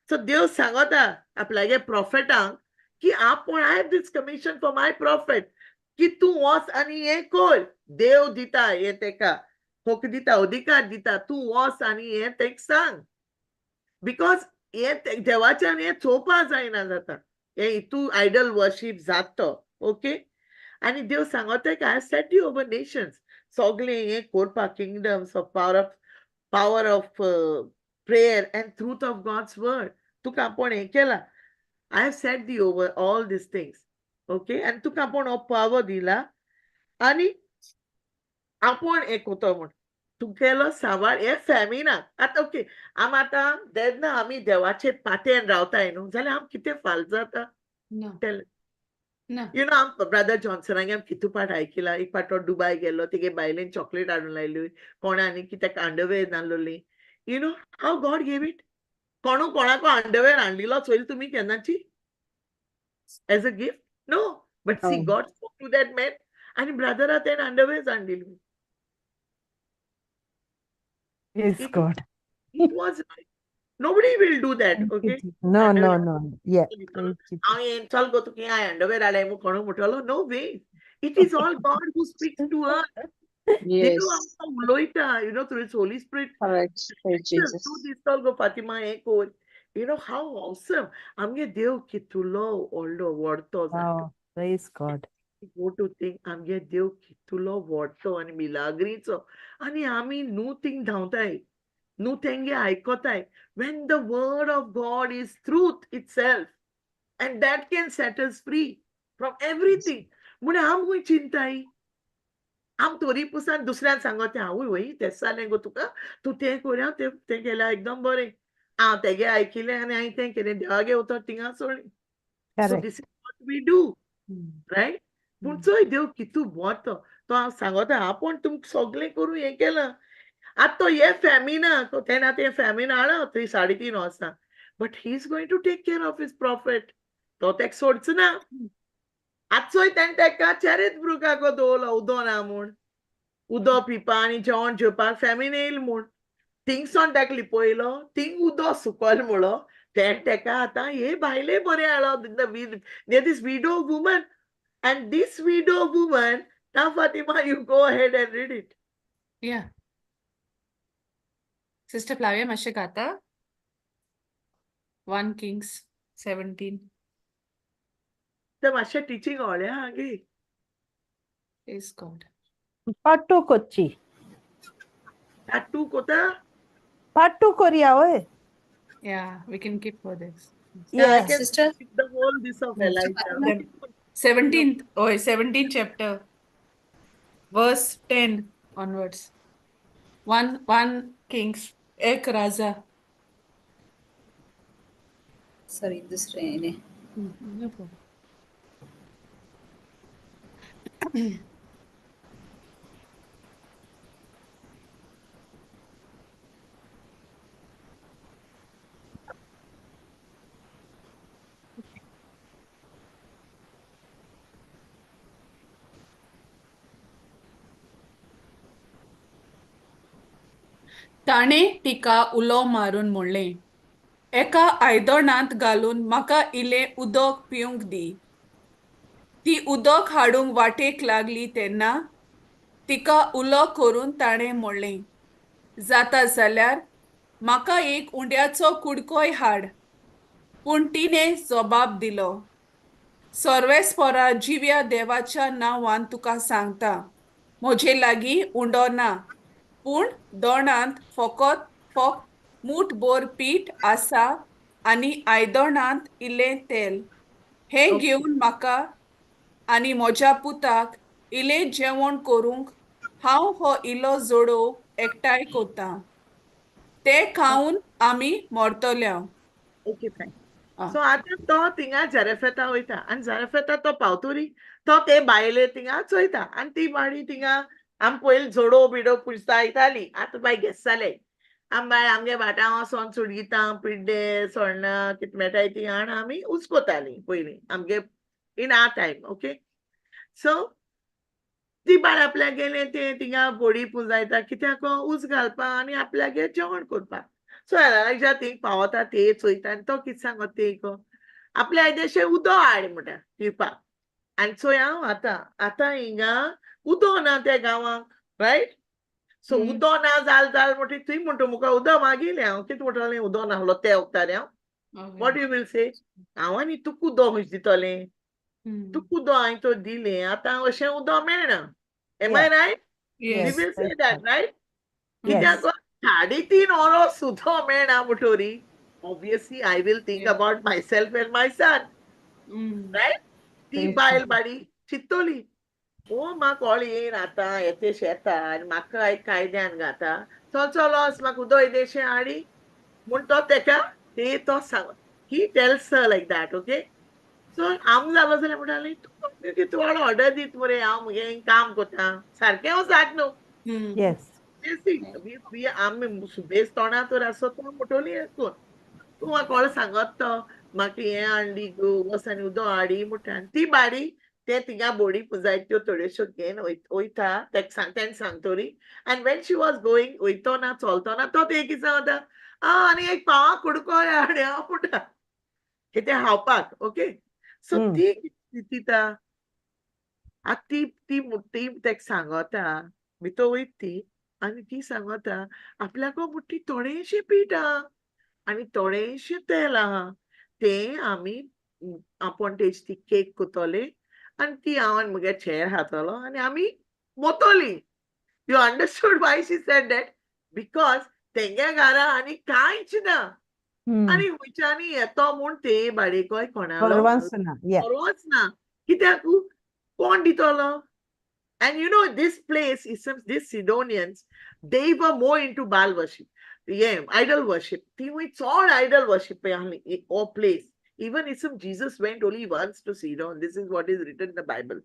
सो देव सांगता आपल्यागे प्रॉफेटांक की आपूण I have this commission for my prophet की तूं वच आनी हें कर. देव दिता हें तेका हक दिता, अधिकार दिता, तूं वच आनी हें तेका सांग, because हें देवाच्यान हें चोवपा जायना जाता, हें हितू आयडल वर्शीप जाता. ओके, आनी देव सांगता की I set you over nations, सगळें हें करपाक, kingdoms of power of prayer and truth of God's word. तुका आपूण हें केला, I have set thee over all these things, okay? आनी तुका आपूण हो पावर दिला आनी आपूण हें कोतो म्हूण तुगेलो सांबाळ हे फॅमिनाक आतां. ओके, आम आतां जेन्ना आमी देवाचे पात्यान रावताय न्हू, जाल्यार आम कितें फाल जाता? ना. Tell. ना. आम ब्रदर जॉन्सनाक आम कितू पाट आयकिला. एक पाट तो दुबाय गेल्लो, तेगे बायलेन चॉकलेट हाडून लायली कोणा आनी कित्याक underwear नासलोली. How God gave it. कोणू कोणाको अंडरवेर हाडलेलो चोयल तुमी केन्नाची as a gift? No, but see, God spoke to that man आनी ब्रदरा तेणें अंडरवेर हाडलेली. Praise God. It was like nobody will do that. Thank you, okay. Jesus. No, no, Underwear. no. Yeah. Praise Jesus. हांव हें चल गो तुका हांवें underwear हाडल्या म्हूण कोणू म्हणटलो? No way. It is all God who speaks to us. Yes. देव आमकां उलयता, you know, through his Holy Spirit. Correct. Praise Jesus. तूं दिसतलो गो फातिमा हें कोर, you know how awesome. आमगे देव कितुलो व्हडलो व्हडतो. Wow, praise God. Go to think आमगे देव कितुलो व्हडतो आनी मिलाग्रीचो, आनी आमी न्हू थिंग धांवताय, न्हू तेंगे आयकोताय, when the word of God is truth itself and that can set us free from everything. म्हूण आम खंय चिंताय, आम तोरी पुसान दुसऱ्यान सांगत, आवय वय तेंच जालें गो तुका, तूं तें कोर, तें तें केल्यार एकदम बरें. हांव तेगे आयकिलें आनी हांवें तें केलें, देवागे उतर थिंगा सोडलें. So Correct. This is what we do, right? पूण चोय देव कितू बोतो, तो हांव सांगता आपूण तुमकां सगळें करूं हें केलां. आतां तो हे फॅमिना तेणें आतां हें फॅमिन हाडला 3 3.5 वर्सां, but he is going to take care of his prophet. तो तेका सोडचो ना. आतां चोय तेणें तेका चॅरीत ब्रुकाक दवरलो उदो ना म्हूण, उदो पिवपा आनी जेवण जेवपाक फॅमिन येयल म्हूण. थिंगसोन तेका लिपयलो, थिंग उदो सुकल म्हणलो. तेणें तेका आतां हे बायले बरें हाडलो, this widow woman. And this widow woman, now Fatima, you go ahead and read it. Yeah. Sister Flavia मातशें गाता? 1 Kings 17. ते मातशें टिचींग व्हडलें आहा गे. Praise God. Part 2 Kochi. Part 2 कोता? Part 2 Korea, oi. Yeah, we can keep for this. Yeah, Yeah. sister. The whole this of Elijah. 17th, oh, 17th chapter, verse 10 onwards. 1 Kings, Ek Raja. Sorry, दुसरें न्ही. No problem. ताणें तिका उलो मारून म्हणलें, एका आयदनांत घालून म्हाका इल्लें उदक पिवंक दी. ती उदक हाडूंक वाटेक लागली तेन्ना तिका उलो करून ताणें म्हणलें, जाता जाल्यार म्हाका एक उंड्याचो कुडकोय हाड. पूण तिणें जबाब दिलो, सर्वेस्परा जिव्या देवाच्या नांवान तुका सांगता, म्हजे लागीं उंडो ना, पूण दोणांत फकत फक्त मूठभर पीठ आसा आनी आयदनांत इल्लें तेल. हें घेवन म्हाका आनी म्हज्या पुताक इल्लें जेवण करूंक हांव हो इल्लो जोडो एकठांय करतां, तें खावन आमी मरतल्या. Okay, fine. सो आतां तो थिंगा झरेफेता वयता आनी झरेफेता तो पावतोरी तो ते बायले थिंगा चोयता आनी ती बाडी थिंगा आम पयलीं जोडो बिडो पुजता येताली. आतां बाय गेस जाले आम बाय आमगे भाटां वचोन चुडगितां पिड्डे सोण्णां कितें मेळटाय ती हाण आमी उचकोतालीं पयलीं आमगे in our time. Okay, so ती बाय आपल्याक गेलें तें थिंगा बोडी पुंजायता कित्याक उस घालपा आनी आपल्यागेर जेवण करपाक. सो एलायजा थिंग पावता ते चोयता आनी तो कितें सांगता ते आपल्या आयदेशें उदक हाड म्हणटा पिवपाक. आनी चोय हांव आतां आतां हिंगा उदक ना त्या गांवांक, रायट? सो उदक ना जाल जाल म्हणटी तुवें म्हणटा मुका उदक मागिलें, हांव कितें म्हणटलें उदक नासलो ते वखदार हांव. What you will say? हांव आनी तुका उदक खंयचें दितलें, तुका उदक हांवें तर दिलें, आतां अशें उदक मेळना. Am I right? We will say that, right? कित्याक 3.5 वरां सुद्दां मेळना म्हणटरी obviously I will think about myself and my son, right? ती बायल बाडी चिंततली, ओ म्हाका कोळ येयन आतां येते शेता आनी म्हाका एक कायद्यान घाता, चल चल वच म्हाका उदक येदेशें हाडी म्हूण तो तेका ते तो सांग, he tells her like that. Okay, so आम जालो जाल्यार म्हणटाली तूं कितें व्हड ऑर्डर दीत मरे, हांव म्हगें काम करता सारकें हांव जात न्हू. आमी सुबेज तोंडा तर आसत तो म्हणटली हें तूं म्हाका कोण सांगत तो म्हाका हें हाडली गो वच आनी उदक हाडी म्हणटा. आनी ती बाडी ते थिंगा बोडी पुजायत त्यो थोड्योश्यो घेवन वयता तेका सांग तेणें सांगतली. आनी when she was going वयतना चलतना तो ते कितें सांगता, आं आनी एक पावा कुडको हाड हांव म्हणटा कितें खावपाक. ओके, सो ती कितें चिंता आतां ती ती ती तेका सांगता भितर वयता ती आनी ती सांगता आपल्याक मुट्टी थोडेशें पीठ आहा आनी थोडेशें तेल आहा, तें आमी आपोण तेजी ती केक कोतोले आनी ती हांव आनी मुगे चेर खातलो आनी आमी मोतोली. You understood why she said that? Because तेंगे घरा आनी कांयच ना आनी खंयच्यानी येतो म्हूण ते बाडेकय कोणालो परवाच ना, या. परवाच ना. कित्याक कोण दितलो? And you know, this place is some, these Sidonians, they were more into Baal worship, yeah, idol worship. ती चड idol worship आहली हो place. Even if some Jesus went only once to Sidon, this is what is written in the Bible.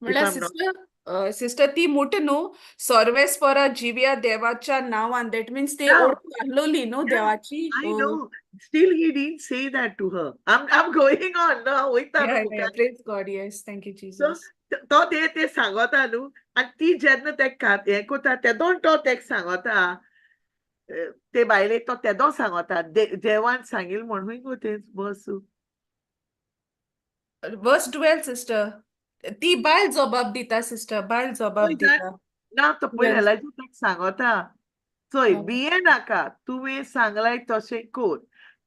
म्हणल्यार I'm not- sister, sister, ती मुट न्हू सर्वेस्परा जिव्या देवाच्या नांवान, that means ते ओळख आहलोली न्हू देवाची. I know. Still, he didn't say that to her. I'm going on. No, वयता न्हू मुखार. Praise God, yes, thank you, Jesus. तो ते ते सांगता न्हू आनी ती जेन्ना तेका हें कोता तेदोन तो तेका सांगता, ते बायलेक तो तेदो सांगता, देवान सांगिल म्हण गो तें बस. वर्स 12, सिस्टर, ती बायल जबाब दिता, सिस्टर, बायल जबाब पळय दिता. ना, तो पयलीं एलायजा ताका सांगता, चोय, भिये नाका, तुवें सांगलाय तशें कर,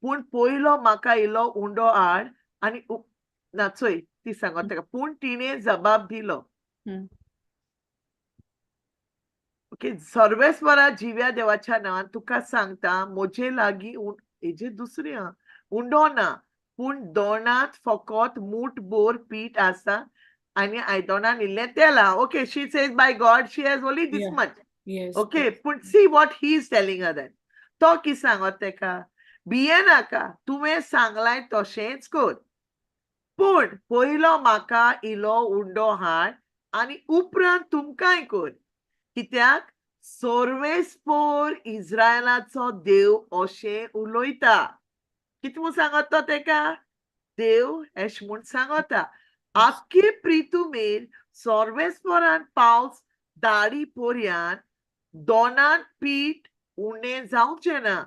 पूण पयलो म्हाका इलो उंडो हाड आनी ना, चोय, ती सांगता ताका, पूण तिणें जबाब दिलो, ओके, सर्वेस्वरा जिव्या देवाच्या नांवान तुका सांगता, म्हजे लागीं हेजे दुसरें आहा, उंडो ना, पूण दोणांत फकत मूठ बोर पीठ आसा आनी आयदनान इल्लें तेल आहा. Okay, she says by God she has only this much. Okay, पूण see what he is telling her that. तो कितें सांगत तेका? भिये नाका, तुवें सांगलाय तशेंच कर, पूण पयलो म्हाका इलो उंडो हाड आनी उपरांत तुमकांय कर, कित्याक सर्वेस्पोर इस्रायलाचो देव अशें उलयता. कितें म्हूण सांगत तो तेका? देव एश म्हूण सांगता, आख्खे प्रितुमेर सर्वेस्परान पावस दाडी पोरयान दोनांत पीठ उणें जावचें ना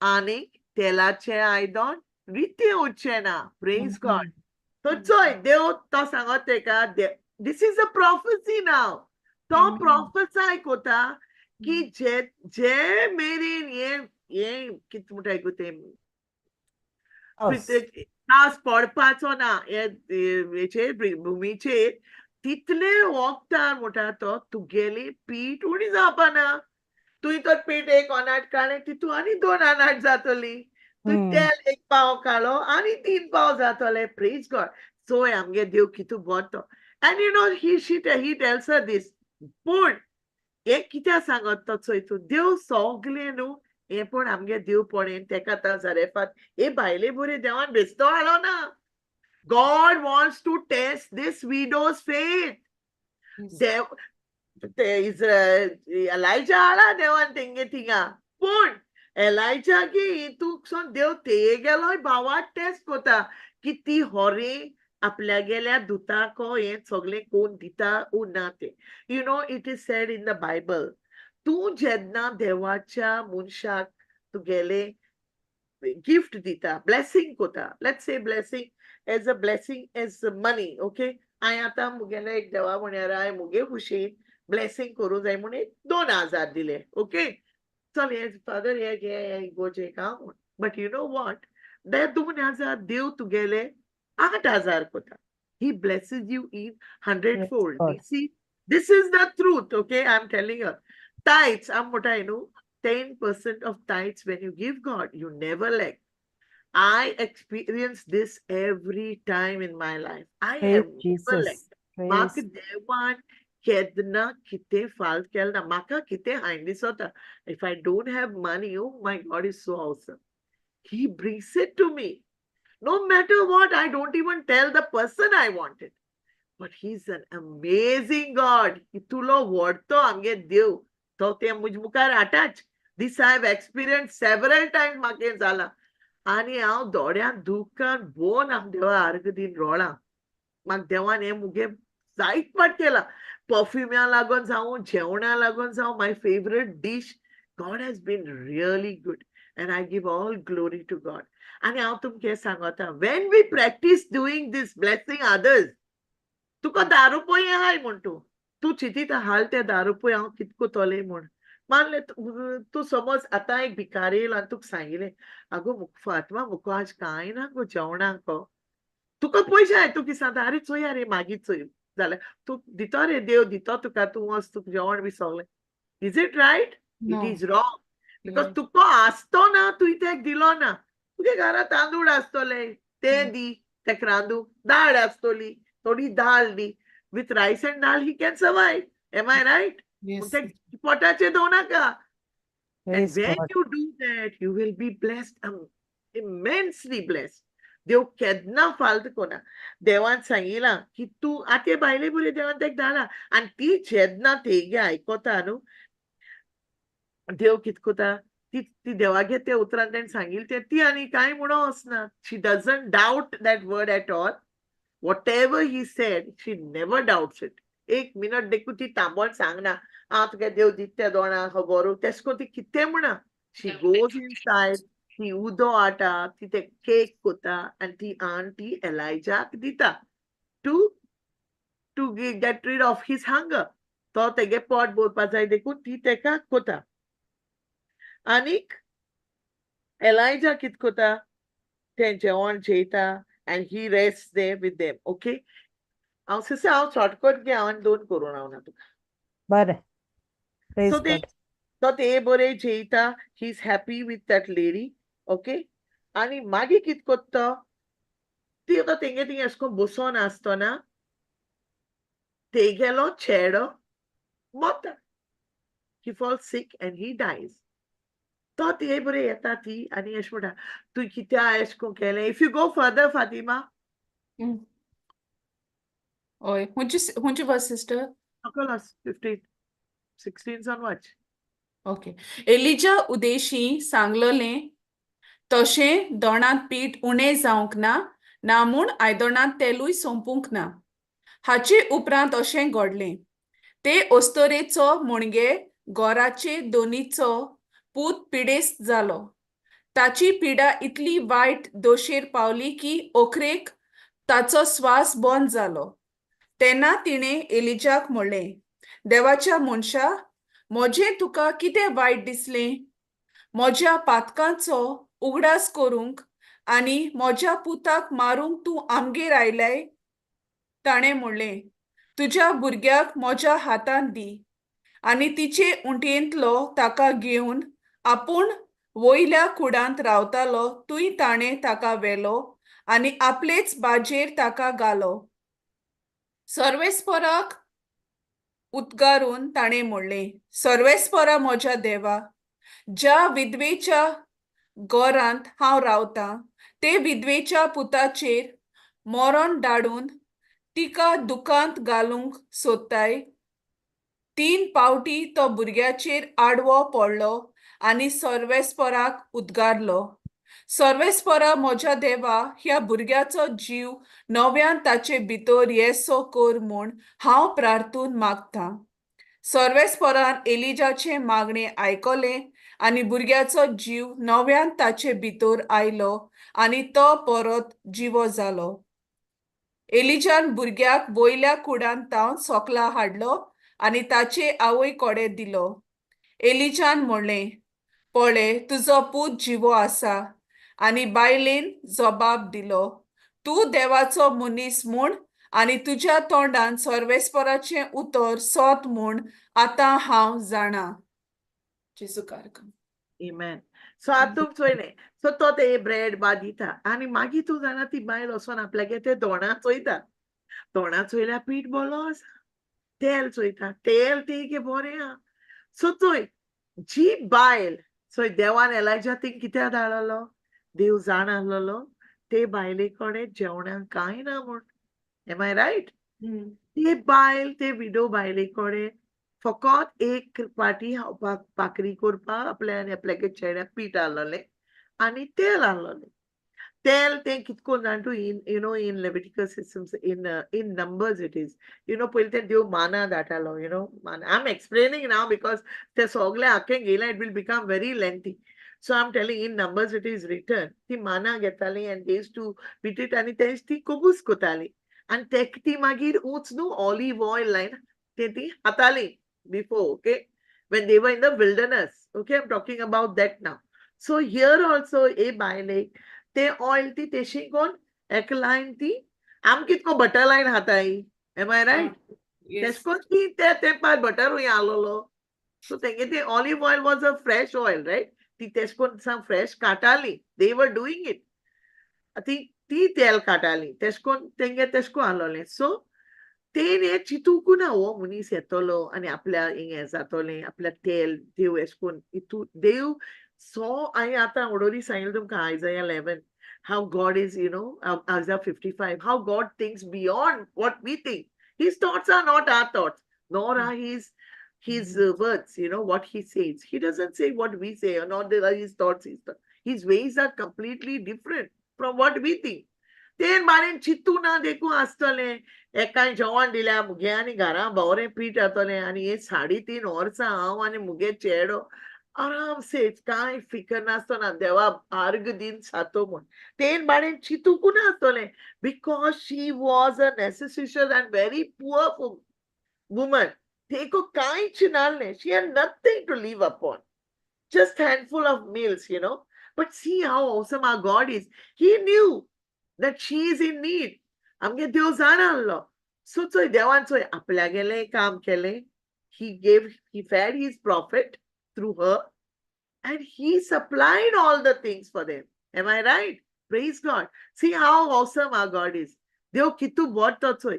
आनी तेलाचें आयदन रितें उरचें ना. Praise God. So चोय, देव तो सांगत तेका, this is a prophecy now. तो प्रोफेसाय कोता की जे जे मेरेन हे हे कितें म्हणटा गो तें पावस. पावस पडपाचो ना हे हेचेर, भुमीचेर, तितले वखदार म्हणटा तो तुगेली पीठ उणी जावपा ना. तुवें तर पीठ एक अनाट काडलें, तितू आनी दोन अनाट जातली. तुवें तेल एक पाव काडलो, आनी तीन पाव जातले. Praise God. चोय, आमगे देव कितू बरो तो. And you know he tells her this. पूण हें कित्याक सांगत तो? चोय तूं, देव सगलें न्हू हें, पूण आमगे देव पळयन तेका आतां जरेफात हे बायले बरी देवान बेस्तो हाडलो ना. God wants to test this widow's faith. देव ते एलायजा हाडला देवान तेंगे थिंगा, पूण एलायजा की हितूंतसून देव तेगेलोय भावार्थ टेस्ट कोता की ती होरी आपल्यागेल्या दुताक हें सगळें कोण दिता ओ ना तें. You know, it is said in the Bible, तूं जेन्ना देवाच्या मनशाक तुगेले गिफ्ट दिता, ब्लेसिंग कोता, let's say blessing as a blessing as money, okay, हांवें आतां मुगेले एक देवा म्हण्यार हांवें मुगे खुशीन ब्लेसिंग करूं जाय म्हूण एक 2000 दिले, ओके, चल हे फादर, हे घे, हे इगोर्जेक हांव. But you know what, ते 2000 देव तुगेले 8000 कोता. He blesses you in hundred fold. God. See, this is the truth, okay, I am telling you. Tithes, I'm what I know, 10% of tithes when you give God, you never lack. I experience this every time in my life. I Praise have never Jesus. Lacked. म्हाका Praise. देवान केन्ना कितें फाल्त केलें ना. म्हाका कितें हायन दिसता, if I don't have money, oh my God is so awesome. He brings it to me. No matter what, I don't even tell the person I want it. But he's an amazing God. इतुलो व्हडतो आमगे देव. तो ते म्हजे मुखार हाडटाच. This I have experienced several times. म्हाका हें जालां आनी हांव दोळ्यांत दुकान बोन हांव देवा अर्ग दीन रोळां. म्हाका देवान हें मुगे जायत पाट केलां. परफ्युम्या लागून जावं, जेवणा लागून जावं, my favourite dish, God has been really good and I give all glory to God. आनी हांव तुमकां हें सांगता, when we practice doing this, blessing others, तुका 10 रुपये आहाय म्हण तूं तूं चिंतिता हाल ते 10 रुपये हांव कित कोतोलें म्हूण. मानलें तूं समज आतां एक भिकारी येयलो आनी तुका सांगिलें, "आगो फातिमा, मुको आज कांय ना गो जेवणाक गो." तुका पयशे जाय. तूं कितें सांगता? "आरे, चोया रे, मागीर चोय जाल्यार तूं दितो रे, देव दितो तुका, तूं वच, तुका जेवण बी सगळें." Is it right? It No. Is wrong, because तुका आसतो ना, तुवें तेका दिलो ना. तुगे घरा तांदूळ आसतले, ते दी तेका रांदूंक. दाळ आसतली, थोडी दाळ दी. With rice and dal he can survive. Am I right? Yes. ते पोटाचेर दवर नाका. And Praise when God. You do that, you will be blessed, immensely blessed. देव केन्ना फाल्त कोना. देवान सांगिलां की तूं आतां बायले बरी देवान तेका धाडला आनी ती जेन्ना तेगे आयकता न्हू, देव कित कोता? ती ती देवागे त्या उतरान तेणें सांगिल्लें तें ती आनी कांय म्हणो वचना. She doesn't doubt that word at all. Whatever he said, she never doubts it. एक मिनट देखून ती तांबोन सांगना, "आं, तुगे देव दिता त्या दोणा खबरू." तेश कोन ती कितें म्हणा, she goes inside. ती उदो हाडटा, ती ते केक कोता आनी ती आन ती एलायजाक दिता to get rid of his hunger. तो तेगे पोट भरपा जाय देखून ती तेका कोता. आनीक एलायजा कित कोता? तें जेवण जेयता and he rest there with them, okay? हांव सिस्टर, हांव शॉर्टकट घे, हांव दोन करून हांव ना तुका. बरें. Praise So God. तो ते बरे जेयता. He is happy with that lady, okay? आनी मागीर कित कोत्ता ती? आतां तेंगे थिंग एशें कोन्न बसोन आसतना तेगेलो चेडो Mota. He fall sick and he dies. तो ते बरे येता ती आनी अशें म्हणटा, "तूं कित्याक एशें कोन्न केलें?" If you go further, Fatima. हय, हुंयची वर्स, सिस्टर? सकल 15, 16 सान वाच. ओके. एलिजा उदेशी सांगलोलें तशें दोणांत पीठ उणें जावंक ना, ना म्हूण आयदनांत तेलूय सोंपूंक ना. हाचे उपरांत अशें घडलें, ते अस्तोरेचो म्हणगे गोराचे दोनीचो पूत पिडेस्त जालो. ताची पिडा इतली वायट दोशेर पावली की ओखरेक ताचो स्वास बंद जालो. तेन्ना तिणें एलिजाक म्हणलें, "देवाच्या मनशा, म्हजें तुका कितें वायट दिसलें? म्हज्या पातकांचो उगडास करूंक आनी म्हज्या पुताक मारूंक तूं आमगेर आयलाय?" ताणें म्हणलें, "तुज्या भुरग्याक म्हज्या हातांत दी." आनी तिचे उंटयेंतलो ताका घेवन आपूण वयल्या कुडांत रावतालो थंय ताणें ताका व्हेलो आनी आपलेच बाजेर ताका घालो. सर्वेस्पराक उद्गारून ताणें म्हणलें, "सर्वेस्परा म्हज्या देवा, ज्या विधवेच्या घरांत हांव रावतां ते विधवेच्या पुताचेर मरण धाडून तिका दुखांत घालूंक सोदताय?" तीन पावटी तो भुरग्याचेर आडवो पडलो आनी सर्वेस्पराक उद्गारलो, "सर्वेस्परा म्हज्या देवा, ह्या भुरग्याचो जीव नव्यान ताचे भितर येसो कर म्हूण हांव प्रार्थून मागतां." सर्वेस्परान एलिजाचें मागणें आयकलें आनी भुरग्याचो जीव नव्यान ताचे भितर आयलो आनी तो परत जिवो जालो. एलिजान भुरग्याक वयल्या कुडांत तावन सोकला हाडलो आनी ताचे आवय कडेन दिलो. एलिजान म्हणलें, "पळय, तुजो पूत जिवो आसा." आनी बायलेन जबाब दिलो, "तूं देवाचो मनीस म्हूण आनी तुज्या तोंडान सर्वेस्पराचें उतर सोत म्हूण आतां हांव जाणा." जेजू कारकम. Amen. So आतां तुमकां चोयलें. सो तो ते ब्रेड बा दिता आनी मागीर तूं जाणा, ती बायल वचोन आपल्यागे ते दोणा चोयता. दोणा चोयल्यार पीठ बोलो आसा. तेल चोयता, तेल तेगे बरें आहा. सो चोय, जी बायल चोय, देवान एलायजा थिंग कित्याक धाडलो? देव जाण आसलेलो ते बायले कडेन जेवणाक कांय ना म्हूण. Am I right? ते बायल, ते विडो बायले कडेन फकत एक पाटी खावपाक भाकरी करपाक आपल्या आनी आपल्यागे चेड्याक पीठ आहलोलें आनी तेल आहलोलें. तेल तें कितको जाण तूं, in you know in Leviticus systems, in Numbers it is, पयलीं ते देव माना धाडटालो, माना. I am explaining now because ते सगळे आख्खें घेयला, it will become very lengthy. So I am telling, in Numbers it is written, ती माना घेताली and they used to beat it आनी तेंच ती कबूस कोताली आनी तेक ती मागीर ऊंच न्हू ऑलिव्ह ऑयल लायन. ते ती हाताली before, okay, when they were in the wilderness. Okay, I'm talking about that now. So here also ए बायलेक ते ऑयल ती तेशी कोण एक लायन ती आम कितको बटर लायन हाताय. Am I right? Yes. तेश कोन ती त्या तेंपार बटर हुंय आलोलो. सो तेंगे ते olive oil was a fresh oil, right? ती तेश कोन सा fresh काटाली. They were doing it. ती ती तेल काटाली तेश कोन तेंगे तेश कोन आलोलें. सो तें हें चिंतूंक ना हो मनीस येतलो आनी आपल्या हिंग जातोलें, आपल्या तेल देव एश कोन हितू देव सो. हांवें आतां ओडोरी सांगिल्लें तुमकां Isaiah 11, how God is, Isaiah 55, how God thinks beyond what we think. His thoughts are not our thoughts, nor are his words, what he says. He doesn't say what we say, or not his thoughts. His ways are completely different from what we think. तेन Warren चिंतू ना देखून आसतलें एकाय जेवण दिल्या मुगे आनी घरा बरें पीठ जातलें आनी हे 3.5 वर्सां हांव आनी मुगे चेडो आरामसे कांय फिकर नासतना देवा आर्ग दिन सातो म्हूण तेन बाडेन चिंतूंक नासतलें, because she was a necessary and very poor woman. तेको कांयच नासलें. She had nothing to live upon, just handful of meals. But see how awesome our God is. He knew that she is in need. आमगे देव जाणा आहलो. So चोय देवान चोय आपल्यागेलें काम केलें. He fed his prophet through her and he supplied all the things for them. Am I right? Praise God. See how awesome our God is. देव कितू बरो तो चोय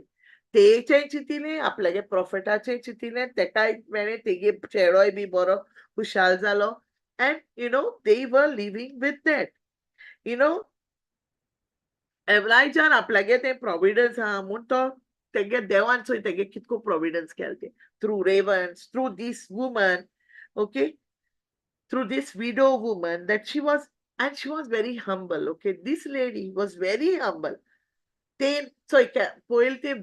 तेचें चिंतिलें, आपल्यागे प्रॉफेटाचें चिंतिलें, तेकाय मेळ्ळें, तेगे चेडोय बी बरो खुशाल जालो and they were living with that. एलायजान आपल्यागे तें प्रोविडन्स आहा म्हूण तो तेगे देवान चोय तेगे कितको प्रोविडन्स केलें तें through ravens, through this woman, okay, through this widow woman that she was, and she was very humble, okay. This lady was very humble. ते चोय पयलीं ती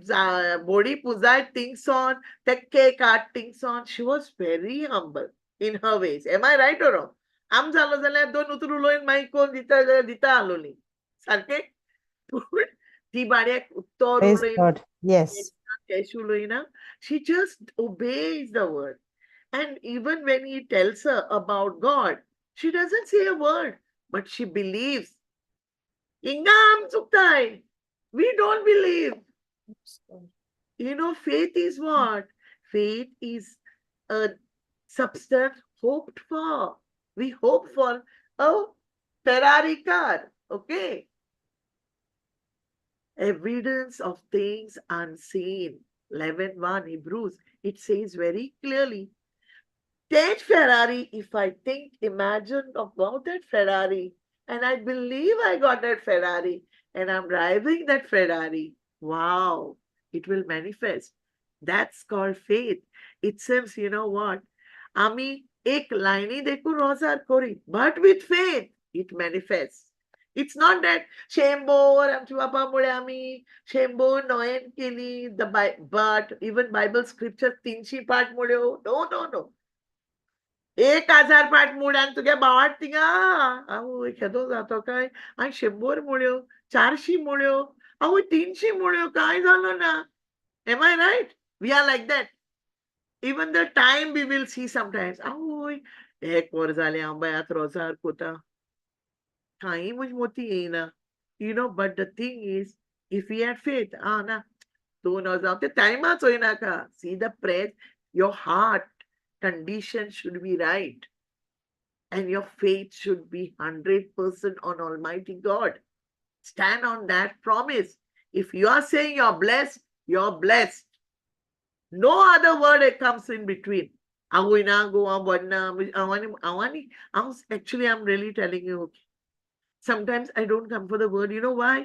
बोडी पुजाय थिंगसोन ते केक हाड थिंगसोन. She was very humble in her ways. Am I right or wrong? आम जालो जाल्यार दोन उतर उलोवन मागीर कोण दिता जाल्यार दिता आलोली सारकें, पूण ती बाड्याक उत्तर Praise उलयना. God. Yes. तेश उलयना. She just obeys the word, and even when he tells her about God, she doesn't say a word, but she believes. हिंगा आम चुकताय. We don't believe. Faith is what? Faith is a substance hoped for. We hope for a Ferrari car, okay? Evidence of things unseen. 11:1 Hebrews, it says very clearly. That Ferrari, if I think, imagine about that Ferrari, and I believe I got that Ferrari, and I'm driving that Ferrari, wow, it will manifest. That's called faith. It seems, you know what? आमी एक लायनी देखून रोजार करी, but with faith, it manifests. It's not that शंबर आमच्या बापा मुळे आमी शंबर नोयन केली, the but even Bible scripture 300 पाठ मुळ्यो. No, no, no. 1000 पाठ म्हूण आनी तुगे भावार्थ थिंगा आवय केदो जातो काय आनी 100 मुळ्यो, 400 मुळ्यो, आवय 300 मुळ्यो, कांय जालो ना. Am I right? We are like that. Even the time we will see sometimes. आवय एक वर जालें हांव बाय आतां रोजार कोता, कांय म्हजी मोती येयना. But the thing is, if we had faith, ah ना 2 वर्सां ते टायमा चोयनाका. See the prayer, your heart condition should be right and your faith should be 100% on Almighty God. Stand on that promise. If you are saying you're blessed, you're blessed. No other word it comes in between. आवय ना गो, हांव बरें ना, हांव आनी हांव आनी हांव actually, I'm really telling you, okay. Sometimes I don't come for the word. You know why?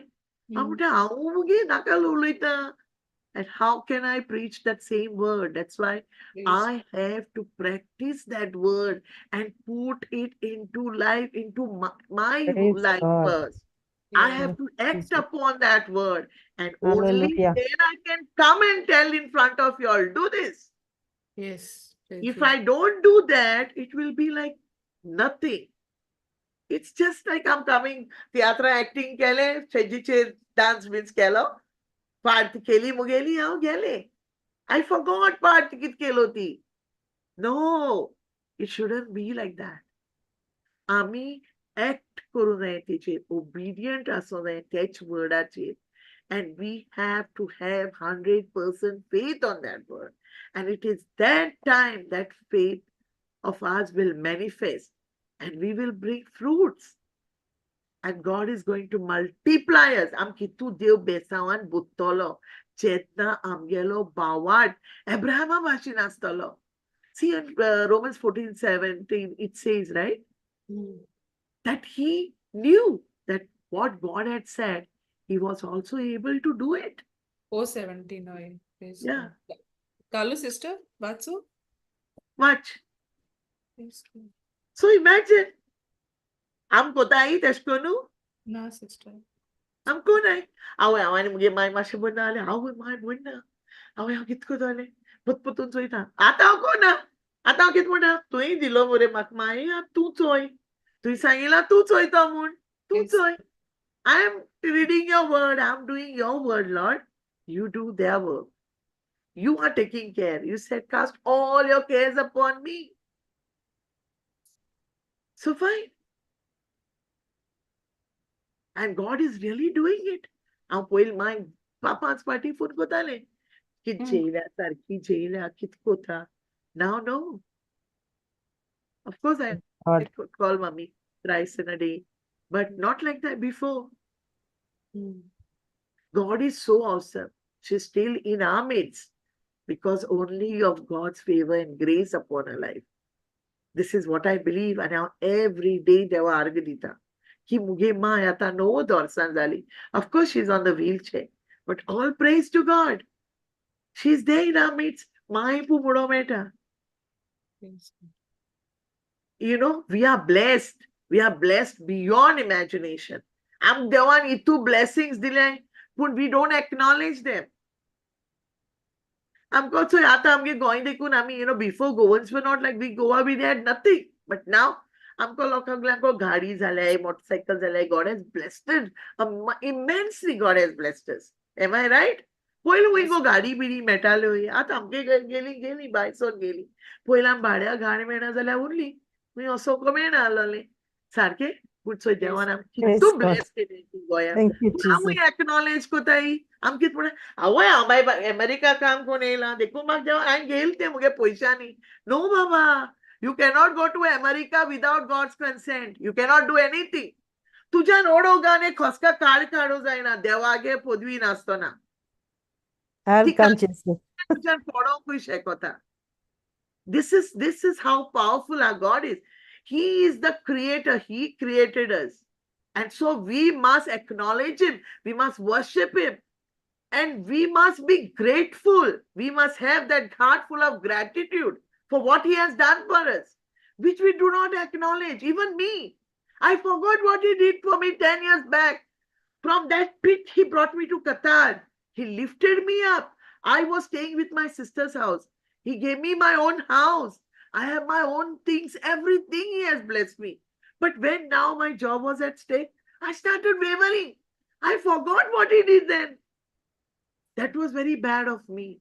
हांव म्हणटा हांव मुगे नाका उलयता. And how can I preach that same word? That's why I have to practice that word and put it into life, into my Praise life God. First. I have to act Jesus. Upon that word. And only Hallelujah. Then I can come and tell in front of you all, do this. Praise If you. I don't do that, it will be like nothing. It's just like I'm coming, तियात्रा acting केले, स्टेजीचेर dance beans केलो, part केली मुगेली, हांव गेले. I forgot part कित केलो ती. No, it shouldn't be like that. आमी act करूं जाय तेचेर, ओबिडियंट आसूं जाय त्याच वर्डाचेर. And we have to have 100% faith on that word. And it is that time that faith of ours will manifest and we will bring fruits. And God is going to multiply us. आम कितू देव बेसावान बुत्तलो जेन्ना आमगेलो बावाट एब्राहमा भाशेन आसतलो. See in Romans 14:17 it says, right? That he knew that what God had said, he was also able to do it. 4:17 हय. Praise God. Kalu sister, वाचू? Much. Praise God. So imagine. आम कोताय तेश कोन्नू? ना सिस्टर. आम कोनाय. आवय हांव आनी मुगे माय मातशें बंद जालें. आवय माय म्हणना. आवय हांव कित कोतालें? पतपतून चोयता. आतां हांव कोना. आतां हांव कितें म्हणटा? तुवें दिलो मरे म्हाका माय, आतां तूं चोय. तुवें सांगिलां तूं चोयता म्हूण. तूं चोय. I am reading your word. I am doing your word, Lord. You do their work. You are taking care. You said cast all your cares upon me. So fine. And God is really doing it. हांव पयलीं माय पांच फावटी phone कोतालें कित जेयल्या सारकी जेयल्या कित कोता. Now no. Of course I God. Could call mommy thrice in a day, but not like that before. God is so awesome. She's still in our midst because only of God's favor and grace upon her life. This is what I believe. And now every day देवा आर्ग दिता की मुगे माय आतां 90 वर्सां जाली. Of course she's on the wheelchair, but all praise to God. She's there in our midst. My पू म्हणो मेळटा. Praise God. You know, we are blessed. We are blessed beyond imagination. आम देवान इतू blessings दिले पूण we don't acknowledge them. आमकां चोय आतां आमगे गोंय देखून आमी, you know, before Goans were not like we, Goa we had nothing. But now आमकां लोकांक गाडी जाल्या, मोटरसायकल जाल्या. God has blessed it immensely. God has blessed us. Am I right? पयलीं खंय गो गाडी बिडी मेळटाल्यो? आतां आमगे गेली गेली बायसोन गेली. पयलीं आमी भाड्या गाडी मेळना जाल्यार उरली खंय असो मेळना आसलोलें सारकें. पूण चोय देवान आमकां Praise कितू God. Bless केलें गोंयांत. Thank you, पूण आमी Jesus. Acknowledge कोताय. आम कितें म्हणटा? आवय हांव बाय अमेरिका काम कोण येयला देखून म्हाका देवा हांवें घेयलें तें मुगे पयशांनी. नो बाबा, you cannot go to America without God's consent. You cannot do anything. तुज्यान ओडोवंक आनी खोसका काळ काडूं जायना देवागे पदवी नासतना. हर ती काम Jesus. तुज्यान पडोवंकूय शकता. This is how powerful our God is. He is the creator. He created us. And so we must acknowledge him. We must worship him. And we must be grateful. We must have that heart full of gratitude for what he has done for us, which we do not acknowledge. Even me, I forgot what he did for me 10 years back. From that pit, he brought me to Qatar. He lifted me up. I was staying with my sister's house. He gave me my own house. I have my own things. Everything he has blessed me. But when now my job was at stake, I started wavering. I forgot what he did then. That was very bad of me.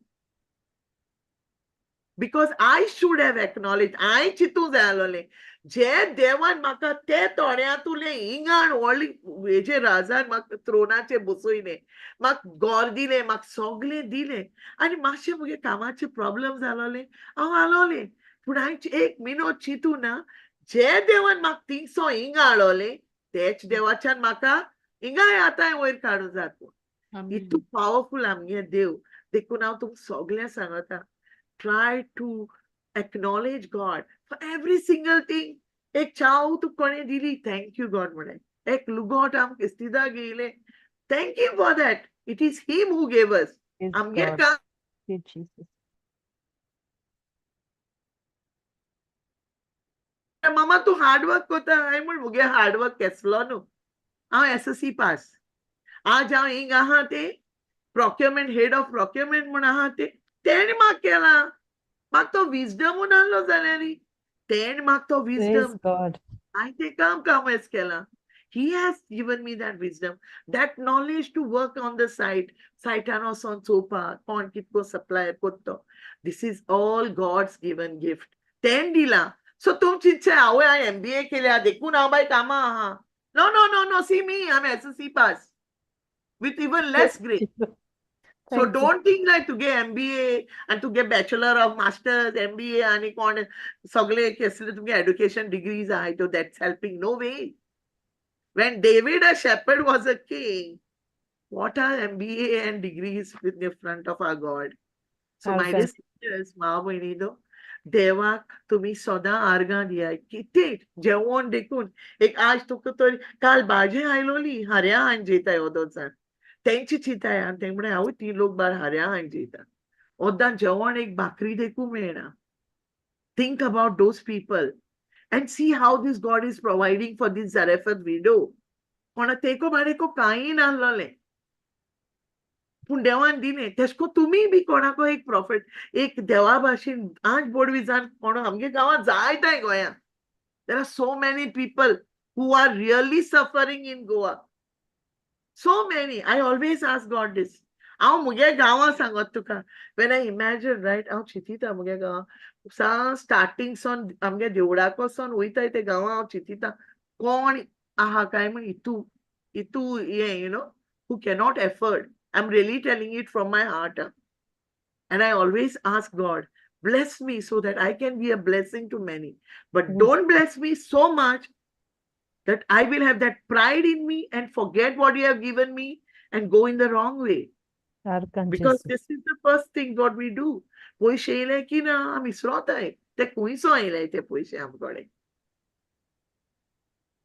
Because I should have acknowledged. I चितूं जाय आसलोलें जे देवान म्हाका ते तोड्यांतुले इंगान व्हडली हेजे राजान म्हाका त्रोनाचेर बसयलें, म्हाका गोर दिलें, म्हाका सगळें दिलें आनी मातशें मुगे कामाचे प्रॉब्लम जालोले हांव आलोलें. पूण हांवें एक मिनट चिंतू ना, जे देवान म्हाका थिंगसो हिंगा हाडोलें तेच देवाच्यान म्हाका हिंगाय आतां वयर काडूं जात. इतू पावरफूल आमगे देव. देखून हांव तुमकां सगळ्यांक सांगता, try to acknowledge God for every single thing. एक चाव तुका कोणें दिली, thank you God म्हणलें. एक लुगोट आमकां क्रिस्तिदा घेयलें, thank you for that. It is him who gave us. Praise आमगे God. काम Thank you, Jesus. मामा तूं हार्ड वर्क कोता. हांवें म्हण मुगे हार्ड वर्क केसलो न्हू. हांव एसएससी पास. आज हांव हिंग आहा ते प्रोक्युरमेंट, हेड ऑफ प्रोक्युरमेंट म्हूण आहा ते तेणें म्हाका केलां. म्हाका तो विजडमूय नासलो जाल्यार तेणें म्हाका तो Praise wisdom God. हांवें तें काम कामेस केलां. He has given me that wisdom, that knowledge to work on the site. सायटान वचोन चोवपाक कोण कितको सप्लाय करतो. This is all God's given gift. तें दिला. सो तुम चिंतचे, हांवें हांवें एमबीए केल्या देखून हांव बाय कामां आहा. No, see me, I am SSC pass with even less grade. So Thank you. Don't think like तुगे MBA and तुगे bachelor of masters, MBA आणि कोण सगळे कसले तुमगे education degrees आहाय तो that's helping. No way. When David, a shepherd, was a king, what are MBA and degrees with the front of our God? So my dear Thousand. Sisters, माव भयणीनो, देवाक तुमी सदां आर्गां दियाय. कितें जेवण देखून एक आज तुका तर काल भाजी आयलोली हऱ्या हान जेताय ओदोचान तेंची चिंताय आनी ते म्हणे हांव ती लोक बार हऱ्या हान जेता, ओद्दां जेवण एक भाकरी देखून मेळना. Think about those people and see how this God is providing for this Zarephath widow. कोणा तेको बाडेको कांय नासलें पूण देवान दिलें. तेश कोन तुमी बी कोणाको एक प्रॉफेट एक देवा भाशेन आज बोडवी जावन कोण आमगे गांवांत जायताय गोंयांत. There are so many people who are really suffering in Goa. So many. I always ask God this. हांव मुगे गांवां सांगत तुका, when I imagine, right, हांव चिंतिता मुगे गांवां सा स्टार्टींग सावन आमगे देवळाक वचोन वयताय ते गांवां हांव चिंतिता कोण आहा काय म्हण इतू इतू हें who cannot afford. I am really telling it from my heart and I always ask God, bless me so that I can be a blessing to many. But don't bless me so much that I will have that pride in me and forget what you have given me and go in the wrong way. सारकान Because Jesu. This is the first thing what we do. पयशे येयले की ना आमी विसरोताय ते खुंयसो येयले ते पयशे आमकडे.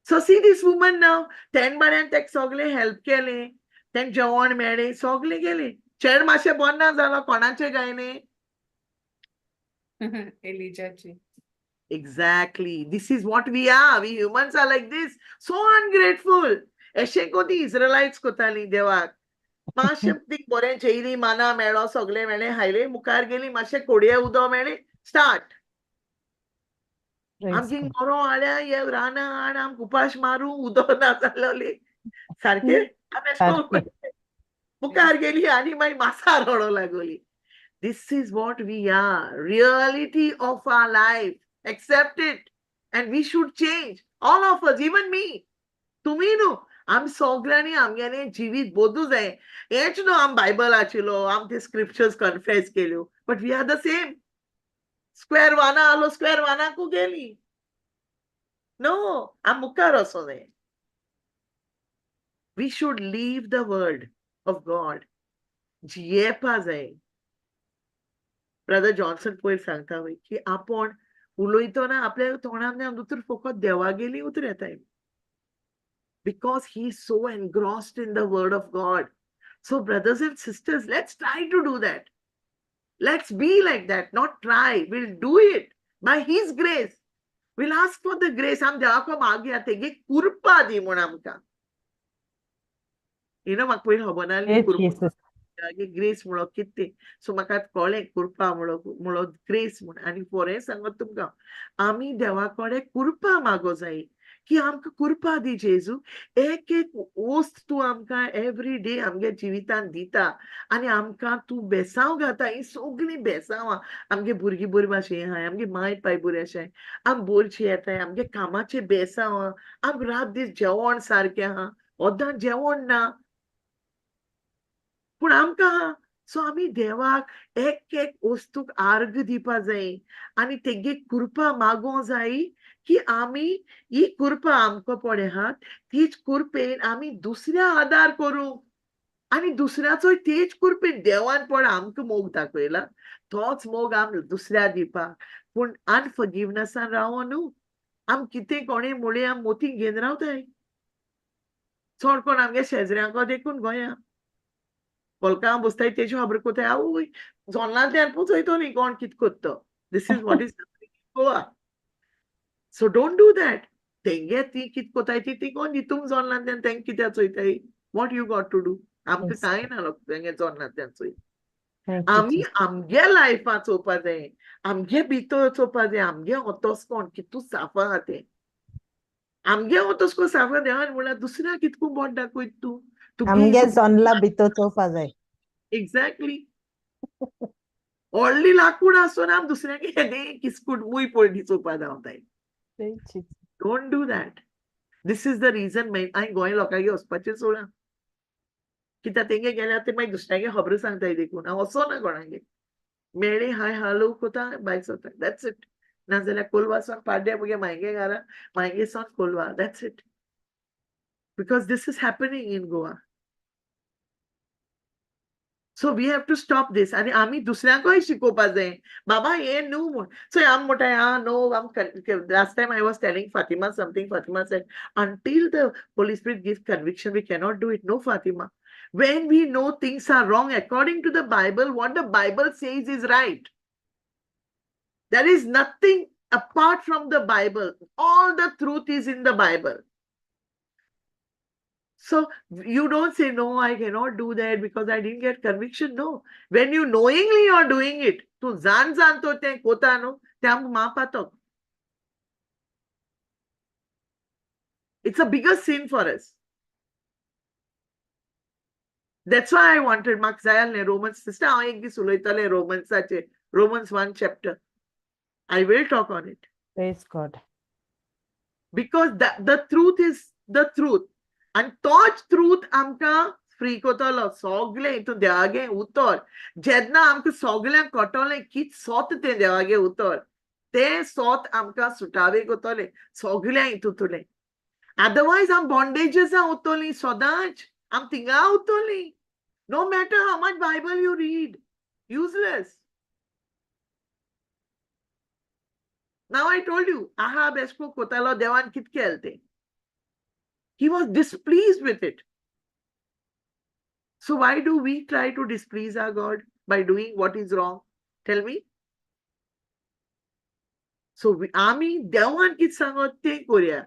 So see this woman now, तेन बाऱ्यान तेका सगळें हेल्प केलें, तेंक जेवण मेळ्ळें, सगळें केलें. चेड मातशें बरो ना जालो कोणाचें काय न्ही? एलिजाची. Exactly. This is what we are. We humans are like this. So ungrateful. अशें कोती इस्रायलाइट्स कोताली देवाक. मातशें ती बरें जेयली, माना मेळ्ळो, सगळें मेळ्ळें, हायले मुखार गेली, मातशें कोडये उदक मेळ्ळें, स्टार्ट. Praise आमची God. मरो आल्या हे रानां हाड आमकां उपाश मारूं उदक ना जालोली सारकें आमी अशें सारकें. मुखार गेली आनी मागीर मासा रडो लागली. This is what we are, reality of our life. Accept it and we should change, all of us, even me. तुमी न्हू, आमी सगळ्यांनी आमगेलें जिवीत बदलूं जाय. हेंच न्हू आम बायबल आशिल्लो, आम ते स्क्रिप्चर्स कन्फेस केल्यो, but we are the same. Square वाना आलो, स्क्वेअर वानाकू गेली. नो, आम मुखार वचों जाय. We should leave the word of God. जियेपा जाय. ब्रदर जॉन्सन पयर सांगता वय की आपूण उलयतना आपल्या तोंडांतल्यान उतर फकत देवागेली उतर येताय because he is so engrossed in the word of God. So, brothers and sisters, let's try to do that. Let's be like that, not try. We'll do it by His grace. We'll ask for the grace. आम देवाको मागया तेगे कृपा दी म्हूण आमकां. म्हाका पयलीं खबर नासली Praise कृपा Jesus. Grace म्हणो कितें. सो म्हाका आतां कळ्ळें कृपा म्हणो म्हणो ग्रेस म्हूण. आनी फुडें सांगत तुमकां, आमी देवा कडेन कृपा मागो जाय की आमकां कृपा दी जेजू, एक एक वस्त तूं आमकां एवरी डे आमगे जिवितान दिता आनी आमकां तूं बेसांव घाता. ही सगळीं बेसांवां आमगे भुरगीं बरी भाशेन आहाय, आमगे माय पाय बरी आसाय, आम बोरची येताय, आमगे कामाचे बेसांव आहा, आमकां रात दीस जेवण सारकें आहा. ओद्दां जेवण ना पूण आमकां आहा. सो आमी देवाक एक एक वस्तूक आर्ग दिवपा जाय आनी तेगे कृपा मागों जाय की आमी ही कृपा आमकां पळय आहात तीच कृपेन आमी दुसऱ्या आदार करूं आनी दुसऱ्याचोय तेच कृपेन. देवान पळय आमकां मोग दाखयला तोच मोग आम दुसऱ्या दिवपाक. पूण अनफॉरगिवनेसान रावो न्हू. आम कितें कोणें मुळे आम मोती घेवन रावताय. चड कोण आमगे शेजऱ्यांको देखून गोंया कोलकां बसताय तेज्यो खबर कोताय. आवय, जोल्लांतल्यान पोचयतो न्ही कोण कित कोत्तो. This is what is Goa. So don't do that. तेंगे ती कित कोताय ती ती कोण तुम जोल्लांतल्यान तेंक कित्याक चोयताय? What you got to do? आमकां कांय ना लोक तेंगे जोल्लांतल्यान चोय. Thank you, आमी Jesus. आमगे लायफान चोवपा जाय, आमगे भितर चोवपा जाय, आमगे ओतोसकोण कितू साफ आहा तें. आमगे हांव तसो साफा देवान म्हणल्यार दुसऱ्या कितको बोट दाखयत तूं तुगे आमगे जोनला भितर चोवपा जाय. एक्झॅक्टली. व्हडली लाकूड आसून आम दुसऱ्याक हें किस्कूट मूय पडली चोवपा धांवताय. Don't do that. This is the reason हांवें गोंय लोकांगेर वचपाचें सोडलां. कित्याक तेंगे गेल्यार ते मागीर दुसऱ्यांगे खबरो सांगताय देखून हांव वचना कोणागेर. मेळ्ळी हाय हालो कोता बाय चोता, that's it. नाजाल्यार कोलवा सावन पाड्ड्या मुगे मायगे घरा, मायगे सावन Colva, that's it. Because this is happening in Goa. So we have to stop this. आनी आमी दुसऱ्यांकूय शिकोवपा जाय, बाबा हें न्हू म्हूण. सो आम म्हणटाय आं no. आम last time I was telling Fatima something. Fatima said, until the Holy Spirit gives conviction, we cannot do it. No, Fatima. When we know things are wrong, according to the Bible, what the Bible says is right. There is nothing apart from the Bible. All the truth is in the Bible. So you don't say, no, I cannot do that because I didn't get conviction. No. When you knowingly are doing it, तूं जाण जाण तो तें कोता न्हू, तें आमकां मापातक. It's a bigger sin for us. That's why I wanted म्हाका जाय आसलें रोमन्स सिस्टर, हांव एक दीस उलयतलें रोमन्साचेर, Romans 1 chapter. I will talk on it. Praise God. Because the truth is the truth. आनी तोच ट्रूथ आमकां फ्री कोतलो सगळें हितून देवागें उतर. जेन्ना आमकां सगळ्यांक कळटलें कित सोत तें देवागें उतर, तें सोत आमकां सुटावे कोतलें सगळ्यां हितूंतलें. अदरवायज आम बॉन्डेजीसां उरतलीं सदांच, आम थिंगा उरतलीं. No matter how much Bible you read, useless. Now I told you, Ahab एशको कोतालो देवान कित केलें तें. He was displeased with it. So why do we try to displease our God by doing what is wrong? Tell me. So आमी देवान कित सांगत तें कोरया.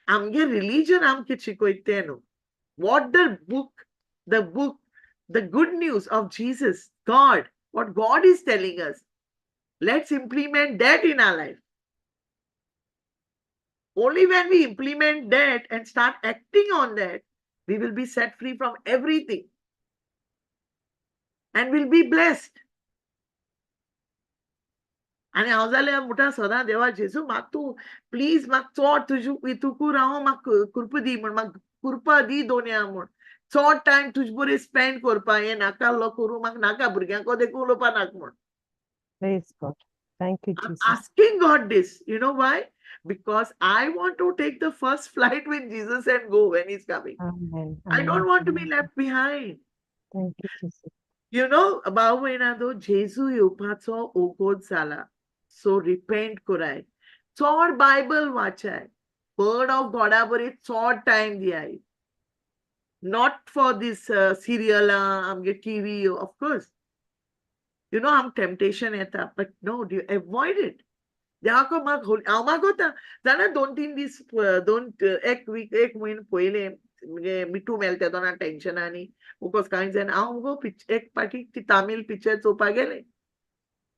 आमगे रिलीजन आमकां शिकयता तें न्हू. What the book, the good news of Jesus, God, what God is telling us, let's implement that in our life. Only when we implement that and start acting on that, we will be set free from everything and will be blessed. आनी हांव जाल्यार म्हणटा सदां देवा जेजू म्हाका तूं please म्हाका चोड तुजे हितूकू राव, म्हाका कृपा दी म्हण, म्हाका कृपा दी दोनया म्हण, चोड टायम तुजे बरोबर स्पेंड करपा, हें नाका लो करूं म्हाका नाका, भुरग्यांक देखून उलोवपा नाका म्हण. Praise God. Thank you, I'm Jesus. asking God this. You know why? Because I want to take the first flight with Jesus and go when he's coming. Amen. I don't Amen. want to be left behind. Thank you, Jesus. You know, भाव भयणांनो, जेजू येवपाचो ओगोद जाला. So repent कराय, चड Bible वाचाय, word of गॉडा बरी चड time दियाय. Not for this सिरियलां, आमगे TV, of course. You know, आम टेम्पटेशन येता, but no, you avoid it. देवाको म्हाका हांव मागोता जाणा, 2-3 दीस, दोन एक वीक, एक म्हयनो पयलें म्हणजे मिठू मेल तेदोना टेन्शनांनी because कांय जायना. हांव मुगो एक पाटी ती तामील पिक्चर चोवपाक गेलें.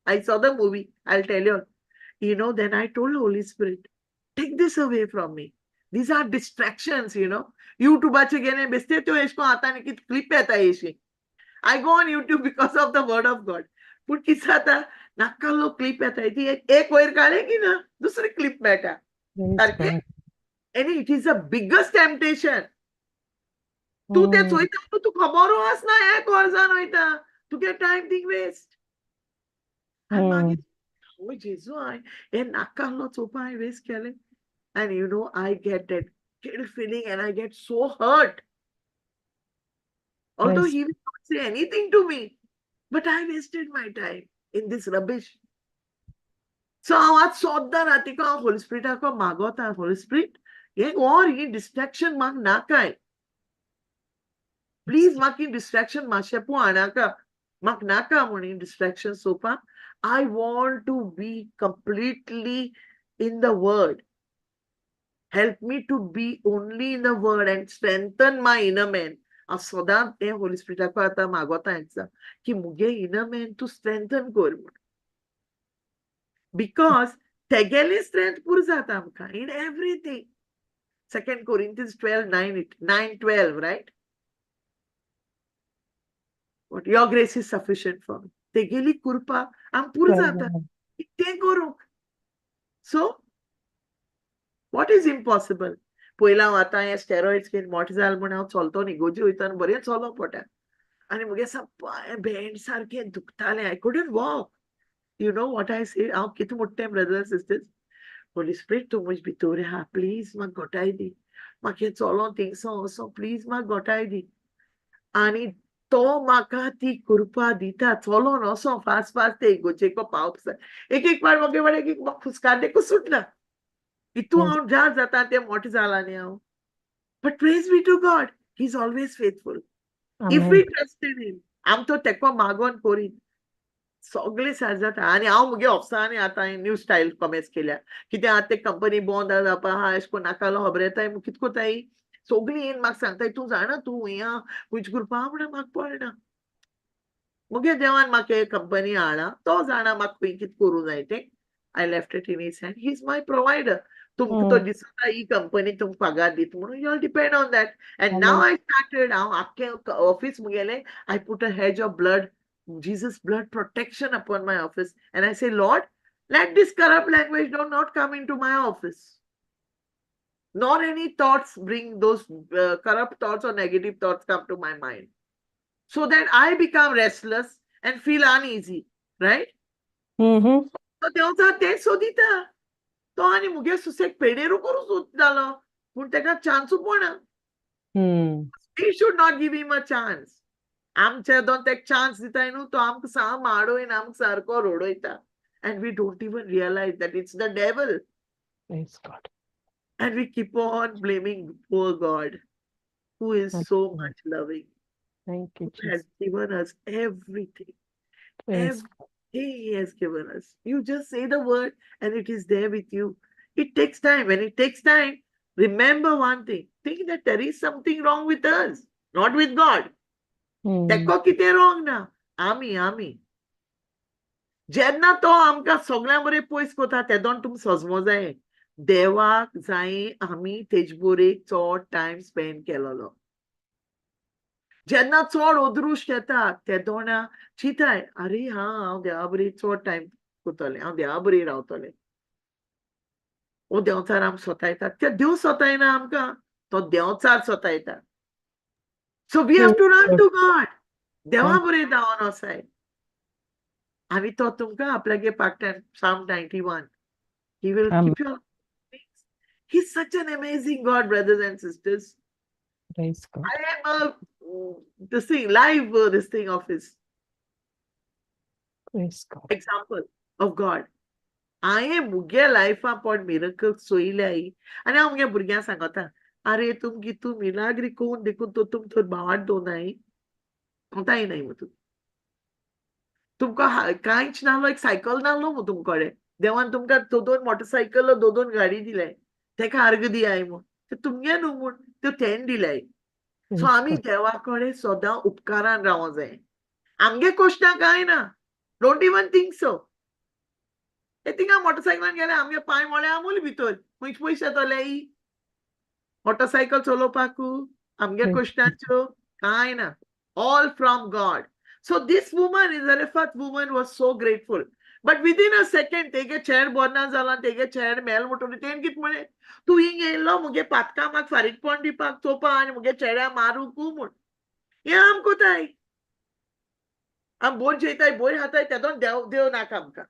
I saw the movie, I tell you. You know, then I told Holy Spirit, take this away from me. These are distractions, you know. युट्यूबाचेर गेलें बेश्टे त्यो एश कोन आतां आनी कितें क्लिप येता एशी. I go on YouTube because of the word of God. पूण कितें जाता, नाका लोक क्लिप येता ती एक वयर काडलें की ना दुसरी क्लिप मेळटा सारकें. आनी it is a biggest temptation. तूं तें चोयता तूं खबरू आसना एक वर्सान वयता, तुगे टायम थिंग वेस्ट. आनी मागीर ओ जेजू, हांवें हें नाका आहलो चोवपा हांवें वेस्ट केलें. And you know, I get that guilt feeling and I get so hurt. Although he will not say anything to me, but I wasted my time in this rubbish. So हांव आज सोद्दां रातीको हांव Holi स्पिरिटाक मागोता, Holi spirit हें और ही distraction म्हाका नाकाय, please म्हाका ही distraction मातशें पळोव हाडनाका, म्हाका नाका म्हूण ही डिस्ट्रेक्शन सोपा. I want to be completely in the word. Help me to be only in the word and strengthen my inner man. हांव सदांच हें होली स्पिरिटाक आतां मागोता एकदां की मुगे इनर मॅन तूं स्ट्रेंथन कर म्हूण, because तेगेली स्ट्रेंथ पुरो जाता आमकां in everything. Second Corinthians 12:9, it 9:12, right? What your grace is sufficient for me. तेगेली कृपा आमकां पुरो जाता कितें करूंक. So what is impossible? पयलीं हांव आतां हे स्टेरॉइड्स घेवन मोठें जालें म्हूण हांव चलतो न्ही, गोजी वयता आनी बरें चलोंक पडटा. आनी म्हगे पांय भेंड सारकें दुखतालें. I couldn't walk. You know what I say? हांव कितें म्हणटा brothers and sisters, Holy Spirit तूं म्हजे भितर आहा, प्लीज म्हाका घटाय दी. म्हाका हें चलों थिंगसो वचों, प्लीज म्हाका घटाय दी. आनी तो म्हाका ती कृपा दिता, चलोन वचों फास्ट फास्ट ते इगोजेको पावप. एक एक पाट म्हाका एक एक फुसकार देखून सुटना. इतू हांव जाज जाता तें मोटें जालां न्ही हांव. But praise be to God, he is always faithful. If we trust in him, आम तो तेको मागोन करीत सगळें सार जाता. आनी हांव मुगे ऑफिसांनी आतां न्यू स्टायल कॉमेर्स केल्या. कित्याक आतां ते कंपनी बंद जावपा आहा, अशें करून नाकालो खबर येताय कितें कोताय सगळीं येवन म्हाका सांगताय, तूं जाणा तूं खंय आहा खंयच्या ग्रुपा म्हणून म्हाका पळना. मुगे देवान म्हाका कंपनी हाडला, तो जाणा म्हाका खंय कितें करूं जाय तें. I left it in his hand. He is my provider. तुमकां तो दिसता ही कंपनी तुमकां पगार दिता म्हणून you all depend on that. And now I started, हांव आख्खें office मुगेलें I put a hedge of blood, Jesus blood protection upon my office. And I say, Lord, let this corrupt language do not come into my office. Nor any thoughts bring those corrupt thoughts or negative thoughts come to my mind. So that I become restless and feel uneasy, right? So Deocha तें सोदिता. तो आनी मुगे सुसेग पेडेरू करूं सोदतालो, पूण तेका चान्सू पडना. We should not give him a chance. आमच्या दोन तेका चान्स दिताय न्हू, तो आमकां सा माडोयन आमकां सारको रडयता. And we don't even realize that it's the devil. Praise God. And we keep on blaming poor God, who is so much loving. Thank you, who has Jesus. given us everything. Praise God. He has given us. You just say the word and it is there with you. It takes time. When it takes time, remember one thing. Think that there is something wrong with us, not with God. तेको कितें wrong ना, आमी आमी जेन्ना तो आमकां सगळ्यां बरें पयस कोता तेदोन तुमकां सजमो जाय. देवाक जाय आमी तेज बरें चड टायम स्पेंड केलोलो. जेन्ना चड अदृश्ट येता तेदोना चिंताय, अरे हा हांव देवा बरी चड टायम कोतलें, हांव देवा बरी रावतलें. ओ देंवचार आमकां सोतायता, ते देव सोतायना आमकां, तो देंवचार सोतायता. So we have to run to God. देवा बरें धांवन वचाय आनी तो तुमकां आपल्यागे पाकट्यान Psalm 91, he will keep your. He is such an amazing God, brothers and sisters. Praise God. I am a this thing live, this thing of his. Praise God. Example of God. हांवें मुगे लायफा पड miracle चोयल्याय आनी हांव मुगे भुरग्यांक सांगता, आरे तुमगी तूं मिलाग्री कोण देखून तो तुम थंय भावाट दवरनाय कोताय नाय मू. तूं तुमकां कांयच नासलो, एक सायकल नासलो मू तुमकडे, देवान तुमकां दोन दोन मोटरसायकल दोन दोन गाडी दिले, तेका अर्ग दियाय म्हूण, ते तुमगे न्हू म्हूण त्यो तेण दिले. सो आमी देवा कडेन सदां उपकारान रावों जाय. आमगे कोश्टां कांय ना, don't even think so. ते थिंगा मोटरसायकलान गेले, आमगे पांय मोळे आमोले भितर खंयचे पयशे येतले मोटरसायकल चलोवपाकू? आमगे कोश्टांच्यो कांय ना, all from God. So this woman, Zarephath woman, was so grateful. But within a second तेगे चेड बोर ना जाला, तेगे चेड मेल म्हणटकीर तेणें कितें म्हणलें, तूं हिंग येयल्लो मुगे पातकां म्हाका फारीकपण दिवपाक चोवपा आनी मुगे चेड्या मारूंक म्हूण. हें आम कोताय, आम बोर जेयताय बोर खाताय, तेदोन देव देव नाका आमकां.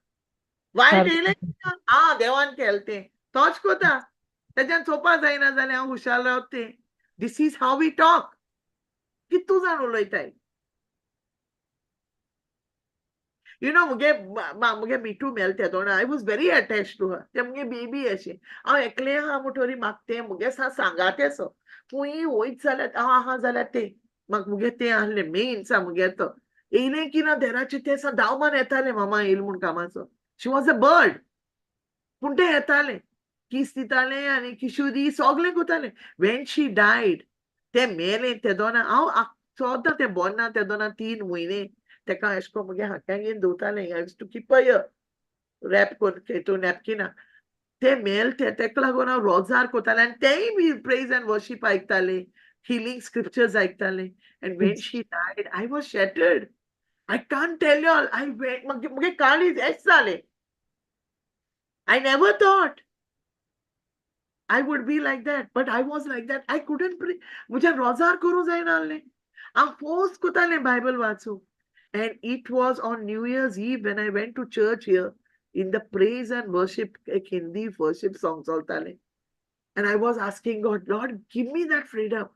वायट येयलें आं देवान केलें तें, तोच कोता, तेज्यान चोवपा जायना जाल्यार हांव हुशार रावता तें. This is how we talk. कितू जाण उलयताय. You know, मुगे मुगे मिठू mail तेदोना I was very attach to her. तें मुगे बेबी अशें, हांव एकलें आहा म्हणटरी म्हाका तें मुगे सा सांगात असो, खंय वयत जाल्यार हांव आहा जाल्यार तें म्हाका मुगे तें आहलें मेन सा मुगे तो येयलें की ना देराचें तें सा धांवमान येतालें मामा येयलें म्हूण कामाचो. She was a bird. पूण तें येतालें, कीस दितालें आनी किशू दी सगळें कोतालें. When she died, तें मेलें तेदोना हांव सदां तें बोर ना तेदोना 3 म्हयने तेका अशें करून मुगे हाक्यांक घेवन दवरतालें. I used to keep a wrap करून हितून नॅपकिना. ते मेल ते तेका लागून हांव रोजार कोतालें आनी तेंय बी प्रेज एंड वर्शीप आयकतालें, हिलींग स्क्रिप्चर्स आयकतालें. And when she died I was shattered. I can't tell you all. I went मुगे काळीज एश जालें. I never thought I would be like that, but I was like that. I couldn't pray. म्हज्या रोजार करूं जायना आहलें. हांव force कोतालें Bible वाचूंक. And it was on New Year's Eve when I went to church here in the praise and worship, एक Hindi worship song चलतालें. And I was asking God, Lord, give me that freedom.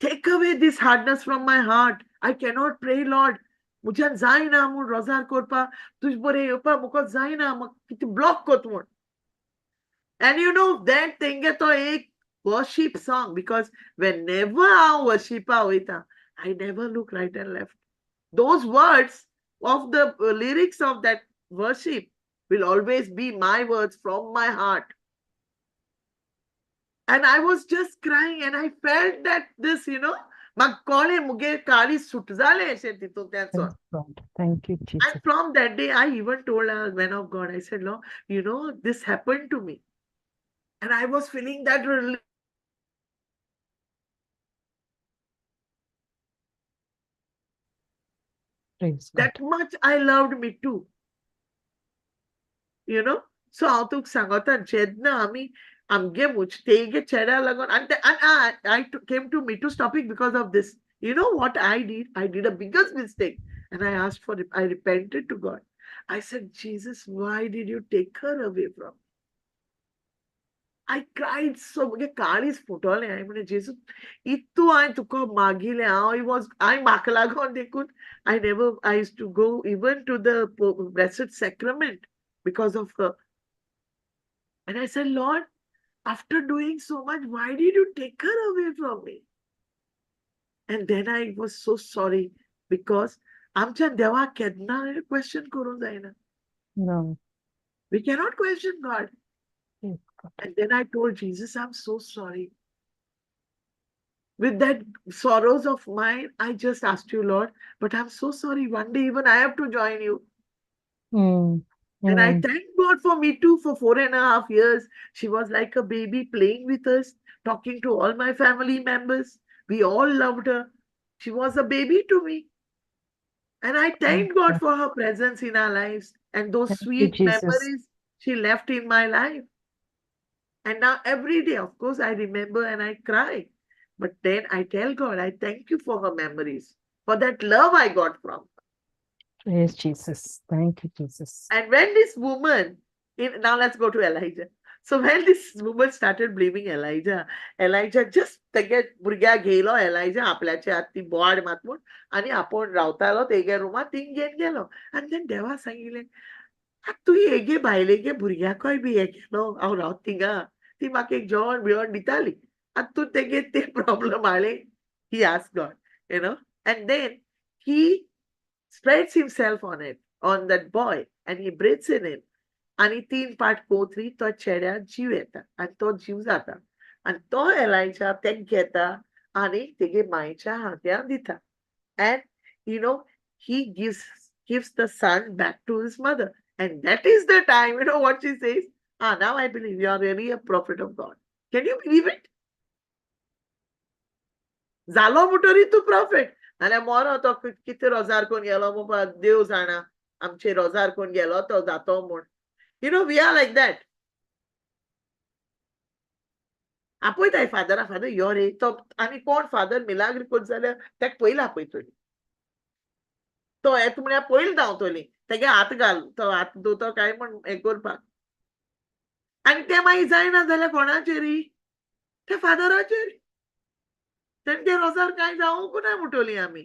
Take away this hardness from my heart. I cannot pray, Lord. म्हज्यान जायना म्हूण रोजार करपाक, तुज बरें येवपाक म्हाका जायना, म्हाका कितें ब्लॉक कोत म्हूण. And you know that तेंगे तो एक worship song, because whenever हांव वर्शिपा वयता, I never look right and left. Those words of the lyrics of that worship will always be my words from my heart. And I was just crying and I felt that this, you know, म्हाका कळ्ळें मुगे काळीज suit जालें अशें तितूंतल्यान. Thank you, Jesus. And from that day, I even told our man of God, I said, Lord, you know, this happened to me. And I was feeling that relief. Praise God. That much I loved me too. You know? So हांव तुका सांगता, जेन्ना आमी आमगे तेगे चेड्या लागून आनी I came to Mitu's topic because of this. You know what I did? I did a biggest mistake. And I asked for it. I repented to God. I said, Jesus, why did you take her away from me? I cried so. म्हगे काळीज फुटोलें. हांवें म्हणलें, जेजू, इतू हांवें तुका मागिलें. हांव was हांवें म्हाका लागून देखून I never, I used to go even to the Blessed Sacrament because of her. And I said, Lord, after doing so much, why did you take her away from me? And then I was so sorry because आमच्या देवाक केन्ना question करूंक जायना. No. We cannot question God. Praise God. And then I told Jesus, I'm so sorry. With that sorrows of mine, I just asked you, Lord, but I'm so sorry. One day even I have to join you. And I thank God for me too for 4.5 years. She was like a baby playing with us, talking to all my family members. We all loved her. She was a baby to me. And I thank God for her presence in our lives and those Thank you, sweet Jesus. memories she left in my life. And now every day, of course, I remember and I cry. But then I tell God, I thank you for her memories, for that love I got from her. Praise Jesus. Thank you, Jesus. And when this woman, now let's go to Elijah. So when this woman started blaming Elijah, Elijah just तेगे भुरग्याक घेयलो Elijah आपल्याच्या हात ती बोवाड मात म्हूण आनी आपूण रावतालो तेगे रुमांत थिंग घेवन गेलो. आनी then देवा सांगिल्लें, तूं हेगे बायलेगे भुरग्याकय बी हें केलो, हांव रावत थिंगा, ती म्हाका एक जेवण बिवण दिताली, आतां तूं तेगे ते प्रॉब्लम हाडले. He asked God, you know, and then he spreads himself on it, on that boy, and he breathes in him. आनी 3 पाट कोथरी तो चेड्याक जीव येता आनी तो जीव जाता आनी तो एलायजा तें घेता आनी तेगे मायच्या हात्यान दिता. And you know, he gives the son back to his mother. And that is the time, you know what she says? Ah, now I believe you are really a prophet of God. Can you believe it? जालो म्हणटरी तूं prophet. नाल्यार मरो तो कितें रोजार कोण गेलो मुपा देव जाणा, आमचे रोजार कोण गेलो तो जातो म्हूण. You know, we are like that. आपयताय फादरा, फादर यो रे, तो आनी कोण फादर मिलाग्र कोण जाल्यार तेका पयलीं आपयतली, तो येता म्हळ्यार पयलीं धांवतली, तेगे हात घाल, तो हात दवरतो काय म्हण हें करपाक. आनी तें मागीर जायना जाल्यार कोणाचेर? त्या फादराचेर. तेंचे रोजार कांय जावंक ना म्हणटली आमी,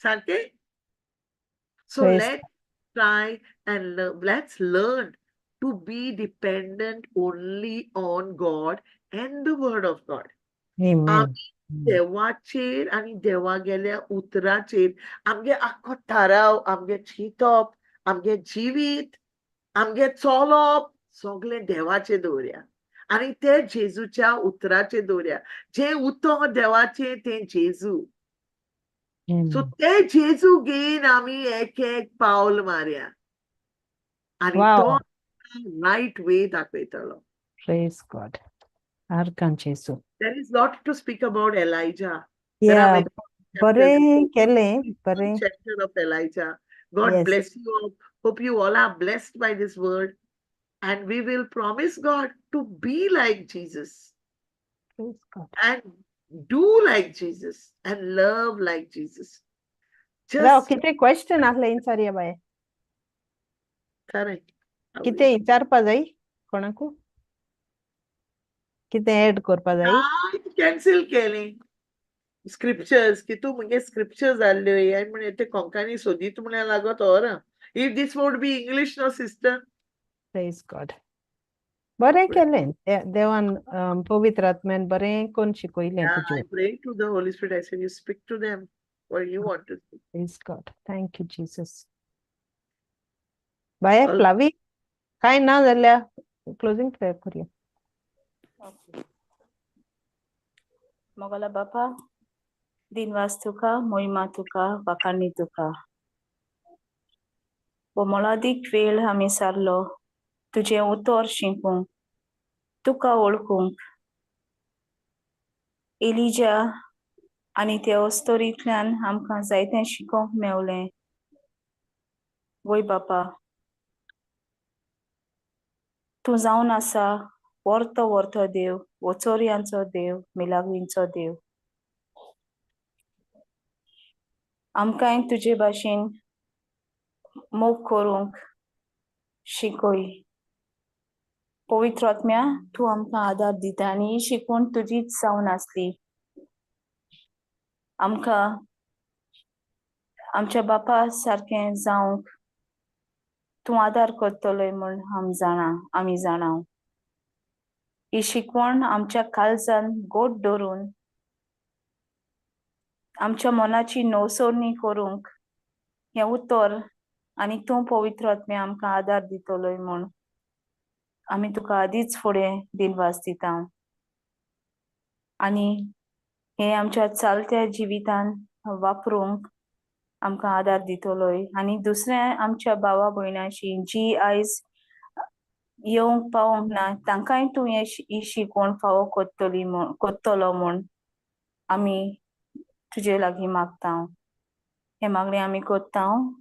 सारकें? So let's try and let's learn to be dependent only on God and the word of God. आमी देवाचेर आनी देवा गेल्या उतराचेर आमगे आख्खो थाराव, आमगे चिंतप, आमगे जिवीत, आमगे चलप सगळें देवाचेर दवरया आनी ते जेजूच्या उतराचेर दवरया. जें उतर देवाचें तें जेजू. सो ते जेजू घेवन आमी एक एक पावल मारया आनी तो रायट वे दाखयतलो. Praise God. आर्गां जेजू. There is lot to speak about Elijah. There are Yeah, many chapters. बरें केलें, बरें. Chapter of Elijah. God Yes. bless you all. Hope you all are blessed by this word. And we will promise God to be like Jesus Praise God. And do like Jesus and love like Jesus. Rao Just कितें question आहलें विचारया बाये. Correct. कितें विचारपा जाय कोणाकू? कितें add करपा जाय? Cancel केली स्क्रिप्चर्स की तूं मुगे स्क्रिप्चर्स आहल्यो हांवें म्हणलें ते कोंकणी सोदीत म्हळ्यार लागत or if this would be English, no, sister. Praise God. बरें केलें. देवान पवित्र आत्म्यान बरें करून शिकयलें तुजें. I pray to the Holy Spirit. I said, "You speak to them what you want to speak." Praise God. Thank you, Jesus. बाये फ्लावी, कांय ना जाल्यार क्लोजींग प्रेयर करुया. मोगाला बापा, दिनवास तुका, मोहिमा तुका, वाखाणी तुका. हो मोलादीक वेळ आमी सारलो तुजें उतर शिकूंक, तुका वळखूंक. एलिजा आनी त्या अस्तोरींतल्यान आमकां जायतें शिकोवंक मेवलें. वय बापा, तूं जावन आसा वर्तो वर्तो देव, वचोरयांचो देव, मिलाग्रींचो देव. आमकांय तुजे भाशेन मोग करूंक शिकय. पवित्र आत्म्या, तूं आमकां आदार दिता आनी ही शिकवण तुजीच जावन आसली. आमकां आमच्या बापा सारकें जावंक तूं आदार करतलोय म्हूण आम जाणा, आमी जाणा. ही शिकवण आमच्या काळजान गोड दवरून आमच्या मनाची नवसरणी करूंक हें उतर आनी तूं पवित्र आत्म्या आमकां आदार दितलोय म्हूण आमी तुका आदींच फुडें दिनवास दिता. आनी हें आमच्या चलत्या जिवितान वापरूंक आमकां आदार दितलोय. आनी दुसऱ्या आमच्या भावा भयणांशी जी आयज येवंक पावोंक ना, तांकांय तूं हें ही शिकवण फावो करतली म्हूण, करतलो म्हूण आमी तुजे लागीं मागता. हें मागणें आमी करता.